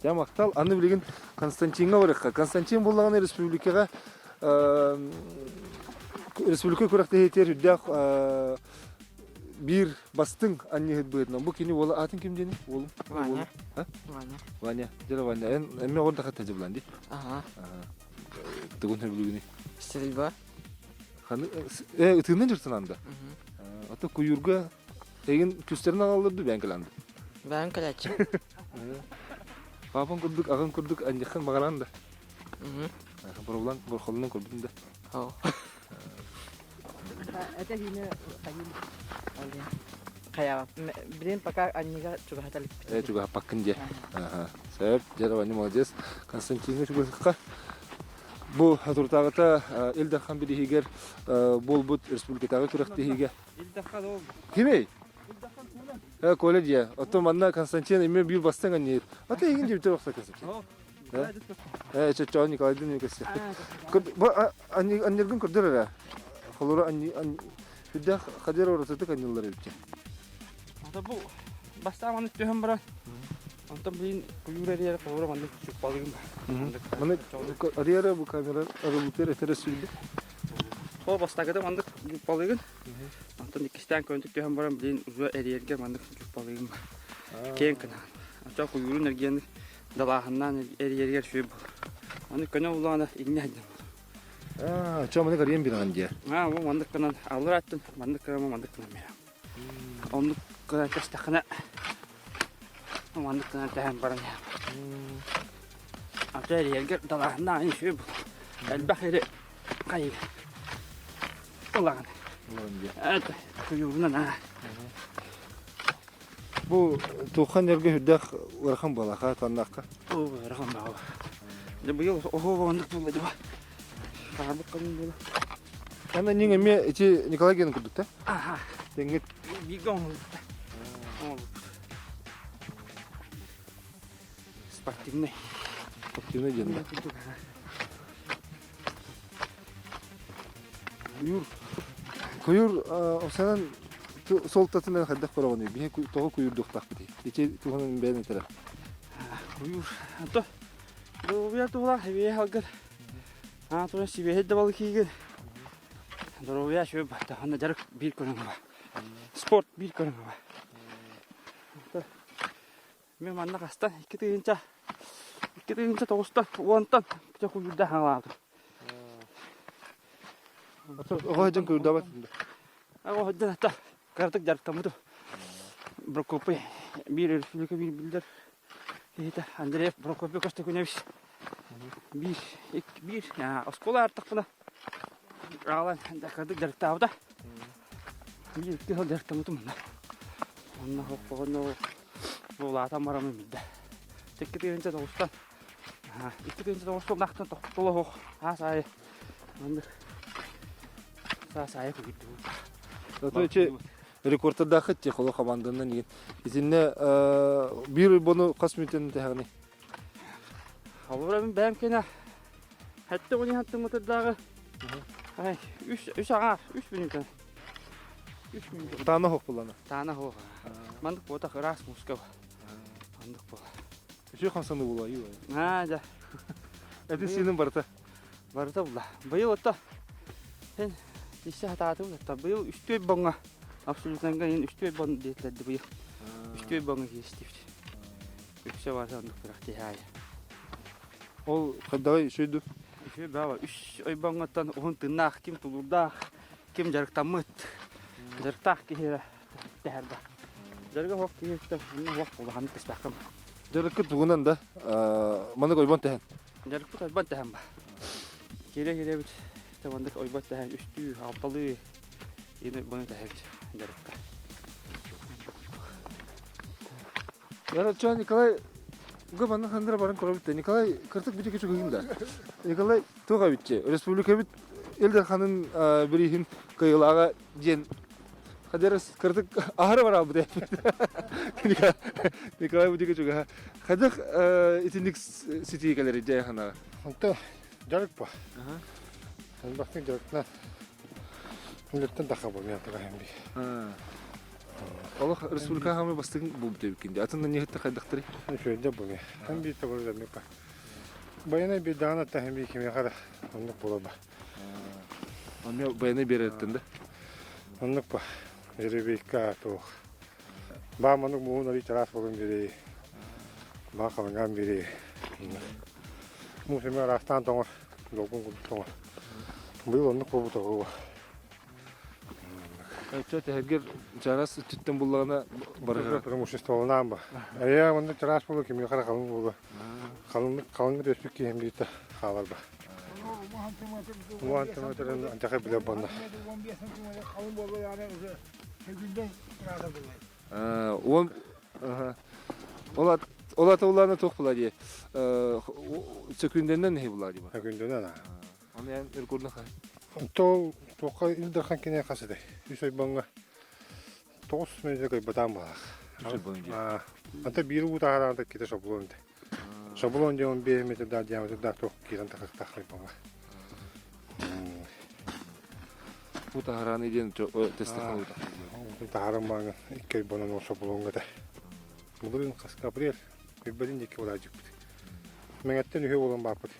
Speaker 1: Дьэ махтал. Аны билигин Константиҥҥа барыахха. Константин буллаҕына республикаҕа республика күрэхтэһиитигэр үрдээх биир бастыҥ анньыһыт быһыытынан бу кини уола аатын ким диэний? Уолум?
Speaker 3: Ваня. Ваня.
Speaker 1: Ваня. Дьэ Ваня. Эн эмме оҕор да хатта дьыбылан ди.
Speaker 3: Ага.
Speaker 1: Тугун хөбүлүгүнүй?
Speaker 3: Стрельба.
Speaker 1: Ханы э ытыынан дьыртынан да. Ата куйуурга Эйигин күстэрин аҕаллар дуу бэйэҥ кэлэн
Speaker 3: Бэйэм кэлээччи.
Speaker 1: Папаҥ курдук, аҕаҥ курдук анньаххын баҕаран да. Боробулан, борхолунан көрбүтүн да.
Speaker 17: Это хине хайаҕа билин пока анньыга чугаһата иликпит.
Speaker 1: Э чугаһаппаккын диэ. Сөп, дьэ Ваня молодец. Константиҥҥа чугаһыкка. Бу туртааҕыта Ил Дархан бирииһигэр буолбут республикатааҕы күрэхтэһиигэ Кимий? Э, Коля дьиэ. Оттон манна Константин эмиэ биир бастыҥ анньыыр. Ата эйигин дьибитэ охса Константин. Э, чочоон Николайдын көстө. Бу анньыргын көрдөр эрэ. Холоро анньы үрдээх хадыр оротутук анньыллар эбит.
Speaker 3: Ата бу бастаан маннык түһэн баран онтон билин куйуур эрийэр холоро маннык чуппалыгым.
Speaker 1: Маны арыйара бу камера арылытыр этэрэ сүлбүт.
Speaker 3: Ол бастакыта маннык дьуппалыгын. Онтон иккистээн көнтүк түһэн баран билин уже эрийэргэ маннык дьуппалыгын бар. Киэҥ кынаан. Оччо куйуурун эргиэн далааһыннаан эрийэригэр сүр буолар. Аны көнө буллаҕына инньэ сылдьан.
Speaker 1: Аа, чо маннык арыйан бирэҕин диэ.
Speaker 3: Аа, бу маннык гынан аллар аттын, маннык гынан маннык гынан биэрэм. Оннук гынан тэстэххинэ маннык гынан тэһэн баран Ата эрийэргэ далааһыннаан үчүгэй буолар. Элбэх эри хайы ылаҕын. Это куйуурунан аа.
Speaker 1: Бу туоххан эргэ үрдээх ыарахан буолаха таннахха.
Speaker 3: Оо ыарахан баҕа. Дьэ быйыл оһуоба оннук буолла дьэ. Хаһарбыт калын буола.
Speaker 1: Ана нин эмиэ ити Николай Генин курдук да?
Speaker 3: Аха.
Speaker 1: Тэҥҥит.
Speaker 3: Бииргэ оҥоһуллубут. Оҥоһуллубут. Спортивный.
Speaker 1: Спортивный диэн да. Куйуур куйуур осанан суолтатынан хайдах көрөҕүнүй? Биһи тоҕо куйуурдуохтаахпытый? Ити туһунан бэйэн этэрэ.
Speaker 3: Куйуур. Ато доруобуйа туһулаах эбиэ алгыр. Аа туран сибиэһэй да балык иигин. Доруобуйа үчүгэй батта. Анда дьарык биир көрүҥэ бар. Спорт биир көрүҥэ бар. Мен манна хастан 2000 2009-тан 10-тан бүтэ куйуурда хаҥалаабытым.
Speaker 1: Оҕо сылдьан куйуурдаабат
Speaker 3: Оҕо сылдьан ата кыратык дьарыктаммытым. Прокопий биир республика биир биллэр киһитэ Андреев Прокопий Костякуневич биир биир оскуола артахпына аҕалан кыратык дьарыктаабыта. Биир икки сыл дьарыктаммытым онно. Онно хоппоҕоно улаатан бараммын билдэ. 2009-тан. 2 9 сыллаахтан тохтоло суох аас аайы маннык саас аайы күйдүбүт.
Speaker 1: Ото ичи рекордтардаахыт ти холо команданан иген. Итинне биир бону хас мүтен тэхэгни?
Speaker 3: Холобура мин бэйэм кэнэ хэтте уни хаттымытырдааҕы ай үс үс аҥаар үс мүнүүтэн үс мүнүүтэн
Speaker 1: Таана хоқ булана.
Speaker 3: Таана хоқ. Маннык буотах ыраас муска Маннык буола.
Speaker 1: Үчүгэй хамсаныы буолуо ию.
Speaker 3: Аа дьэ.
Speaker 1: Эти сиинин барыта.
Speaker 3: Барыта булла. Быйыл отто сен тиссэ хатаатым отто быйыл үстүөй боҥҥа абсолютнанга ин үстүөй бон диэтилэрди быйыл. Үстүөй боҥҥа киистибит. Үксэ барыта оннук күрэхтэһэ
Speaker 1: Ол хайдаҕый үчүгэй
Speaker 3: Үчүгэй баба үс ойбоҥҥоттон уһун тыыннаах ким тулуурдаах ким дьарыктаммыт дьарыктаах киһи тэһэр да. Дьарыга суох киһиттэн суох улаханнык түспэккин.
Speaker 1: Дьарыккыт тугунан да маннык ойбон тэһэн.
Speaker 3: Дьарыкпыт ойбон тэһэн ба. Киирэ киирэбит маннык ойбон тэһэн үстүү, алталыы ин ойбону тэһэбит дьарыкка.
Speaker 1: Ярача Николай Уга манна хандыра баран көрөбүт да Николай кыртык бүтү күчүгүн да. Николай туох эбитчи республикабыт Ил Дарханын бирииһин кыайыылааҕа диэн Хадерас кырдык аһары бараабыт Николай Будика чугаһа. Хадах итинник ситии кэлэр дьэ ханаҕа.
Speaker 16: Онто дьарык ба. Элбэхтик дьарыктана. Үлэттэн таха бу мен тыгаһым би.
Speaker 1: Олох республика хамы бастыгын булбут эбиккин Атын нехетте хайдахтары?
Speaker 16: Үчүгэй бу мен. Хан бир табыр да па. Байына бир даана тахым би киме хара. Оннук була ба.
Speaker 1: Онно байына береттен да.
Speaker 16: Оннук ба. Жеребейка туох. Баа маннык муһун ари чараас болон бири. Баа халыҥаан бири. Муус эмэ араастаан тоҥор. Долгун курдук тоҥор. Быйыл оннук буолбута буолуо.
Speaker 1: Өчө тэһэргэр чараас өттүттэн буллаҕына барыһара.
Speaker 16: Преимуществоланаан ба. Эйэ онно чараас буолуо кимиэхэ эрэ халыҥ буолуо. Халыҥнык халыҥ түспүт киһим биирдэ хаалар ба. Уон сантиметрын антаха билэр буолла.
Speaker 1: Уон ол ол ата улаана туох була дии сөкүндэннэн иһи була дии
Speaker 16: Сөкүндэнэн аа.
Speaker 1: Оны эн өркурна хай.
Speaker 16: Тол туохха Ил Дархан кине хас этэй? Үс ойбоҥҥа тоҕус мүнүүтэ кыйбатаан баалаах.
Speaker 1: Үс ойбоҥ дии.
Speaker 16: Anta биир уу таһараан ките шаблон де. Шаблон диэн 5 метрдаах диаметрдаах туох киирэн тахсыахтаах ойбоҥҥо.
Speaker 1: Уу таһарааны диэн тестахан уу
Speaker 16: Уутун таһааран бааҥҥа икки ойбонон ол шаблоҥҥа этэ. Былырыын хаска апрель күлбэтин диэки бураадьыкпыт. Мэҥэттэн үһү буолан бааппыт.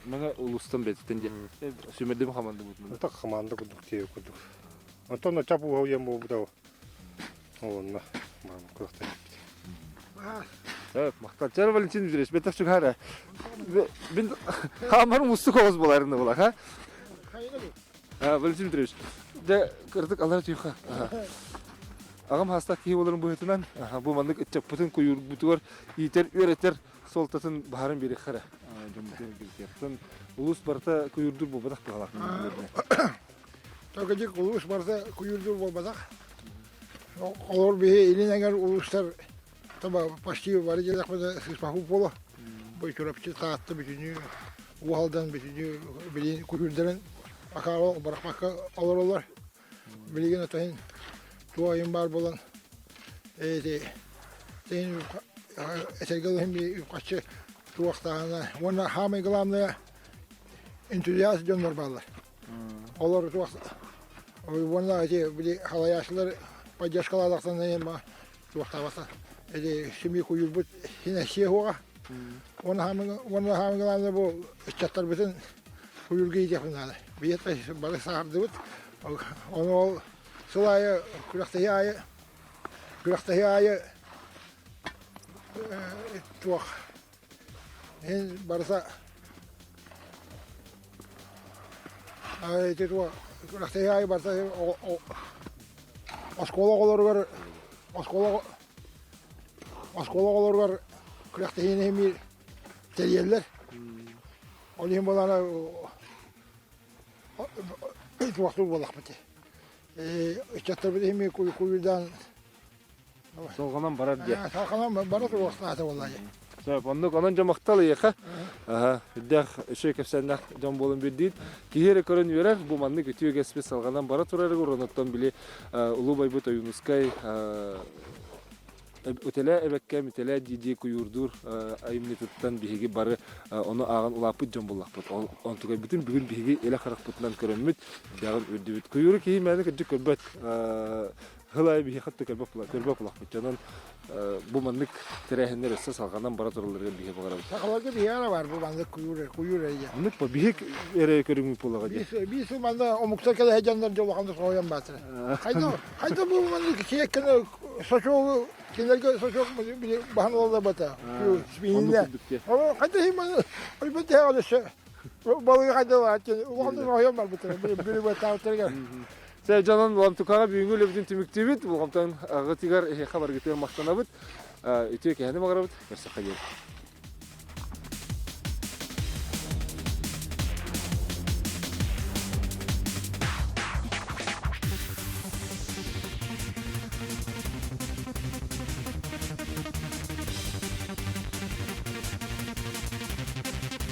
Speaker 1: Мэҥэ улуустан бэттэн диэн сүмэрдим хамаанда буутунан.
Speaker 16: Ытак хамаанда курдук тиэйи курдук. Онтон чап ууһа уйан буолбута ол. Онно кылахтан
Speaker 1: Evet, махтал. Чара Валентин Дмитриевич, бетах чугара. Бин хаамар мустук оҕус боларында була, ха? Валентин Дмитриевич, дэ кырдык алара түйха. Аҕам хаастаах киһи боларын быһытынан, бу маннык ыччаппытын куйуурбутугар иитэр, үөрэтэр суолтатын баһарын биэриэххэ эрэ. Дьоммутун улуус барыта куйуурдур буолбатах быһалаах.
Speaker 15: Только улуус барыта куйуурдур буолбатах. Олор биһи илин эҥэр улуустар таба почти бары диэтэхпинэ сыспаху буолуо. Бу Чурапчы, Таатта бүтүнүү Уһалдан бүтүнүү билигин куйуурдарын акаары бырахпакка олороллор. Билигин отоһин туох айым баар буолан эти тин этэргэ дылы иһин үп-харчы туохтааҕына уонна самое главное энтузиаст дьоннор бааллар. Олор туох уонна эти били халайааччылар поддержкалаатахтарына туохтаабата эти семьи куйуурбут синэссиэ суоҕа. Уонна уонна главное бу ыччаттарбытын куйуурга иитиэхпин наада. Биһиэхэ бары саһардыбыт. Ону ол сыл аайы күрэхтэһии аайы күрэхтэһии аайы туох Ин барыта ити туох күрэхтэһии аайы барыта оскуола оҕолоругар оскуола оскуола оҕолоругар күрэхтэһиини эмиэ тэрийэллэр. Ол иһин буолаана туохтуур буоллахпыт. Ыччаттарбыт иһин куйуурдаан
Speaker 1: Солҕонон барар диye.
Speaker 15: Салҕанан бара туруохтаата буолла дии.
Speaker 1: Сөп, оннук онон дьон махтал эйиэхэ. Аха, үрдээх үчүгэй кэпсээннээх дьон буолан биэрдиит. Киһи эрэ көрөн үөрэр, бу маннык үтүө үгэспит салҕанан бара турарыгар онуттан били улуу байбыт Ойуунускай Үтэлээ эбэккэм, үтэлээ дии-дии куйуурдуур айымньытыттан биһиги бары ону ааҕан улааппыт дьон буоллахпыт. Онтукайбытын бүгүн биһиги илэ харахпытынан көрөммүт, дэҕин үрдүбүт. Куйууру киһи мээнэ кырдьык көрбөт. Хыл аайы биһиэхэ да көрбөт булахпыт. Онон бу маннык тэрээһиннэр өссө салҕанан бара туралларыгар биһи баҕарабыт.
Speaker 15: Сахаларга биһи эрэ бар бу маннык куйуур куйуур эйгэ.
Speaker 1: Маннык ба биһи эрэ көрүҥмүт буолаҕа дии.
Speaker 15: Биир сыл манна омуктар кэлэ сылдьаннар дьэ улаханнык соһуйан баатыра. Хайда хайда бу маннык сиэккэни сочуогу кинилэргэ сочуок били баһан олордор бата. Свинья. Ол хайда хим ойбут тэҕэ өссө балыгы хайда улаханнык соһуйан барбыттара. Били баттаабыттарыгар.
Speaker 1: Сэ дьонун Ламтукаҕа бүгүҥҥү үлэбитин түмүктүүбүт. Болҕомтон аҕытыгар эһиэхэ баргытыгар махтанабыт. Үтүө кэһэни баҕарабыт. Көрсөххө диэри.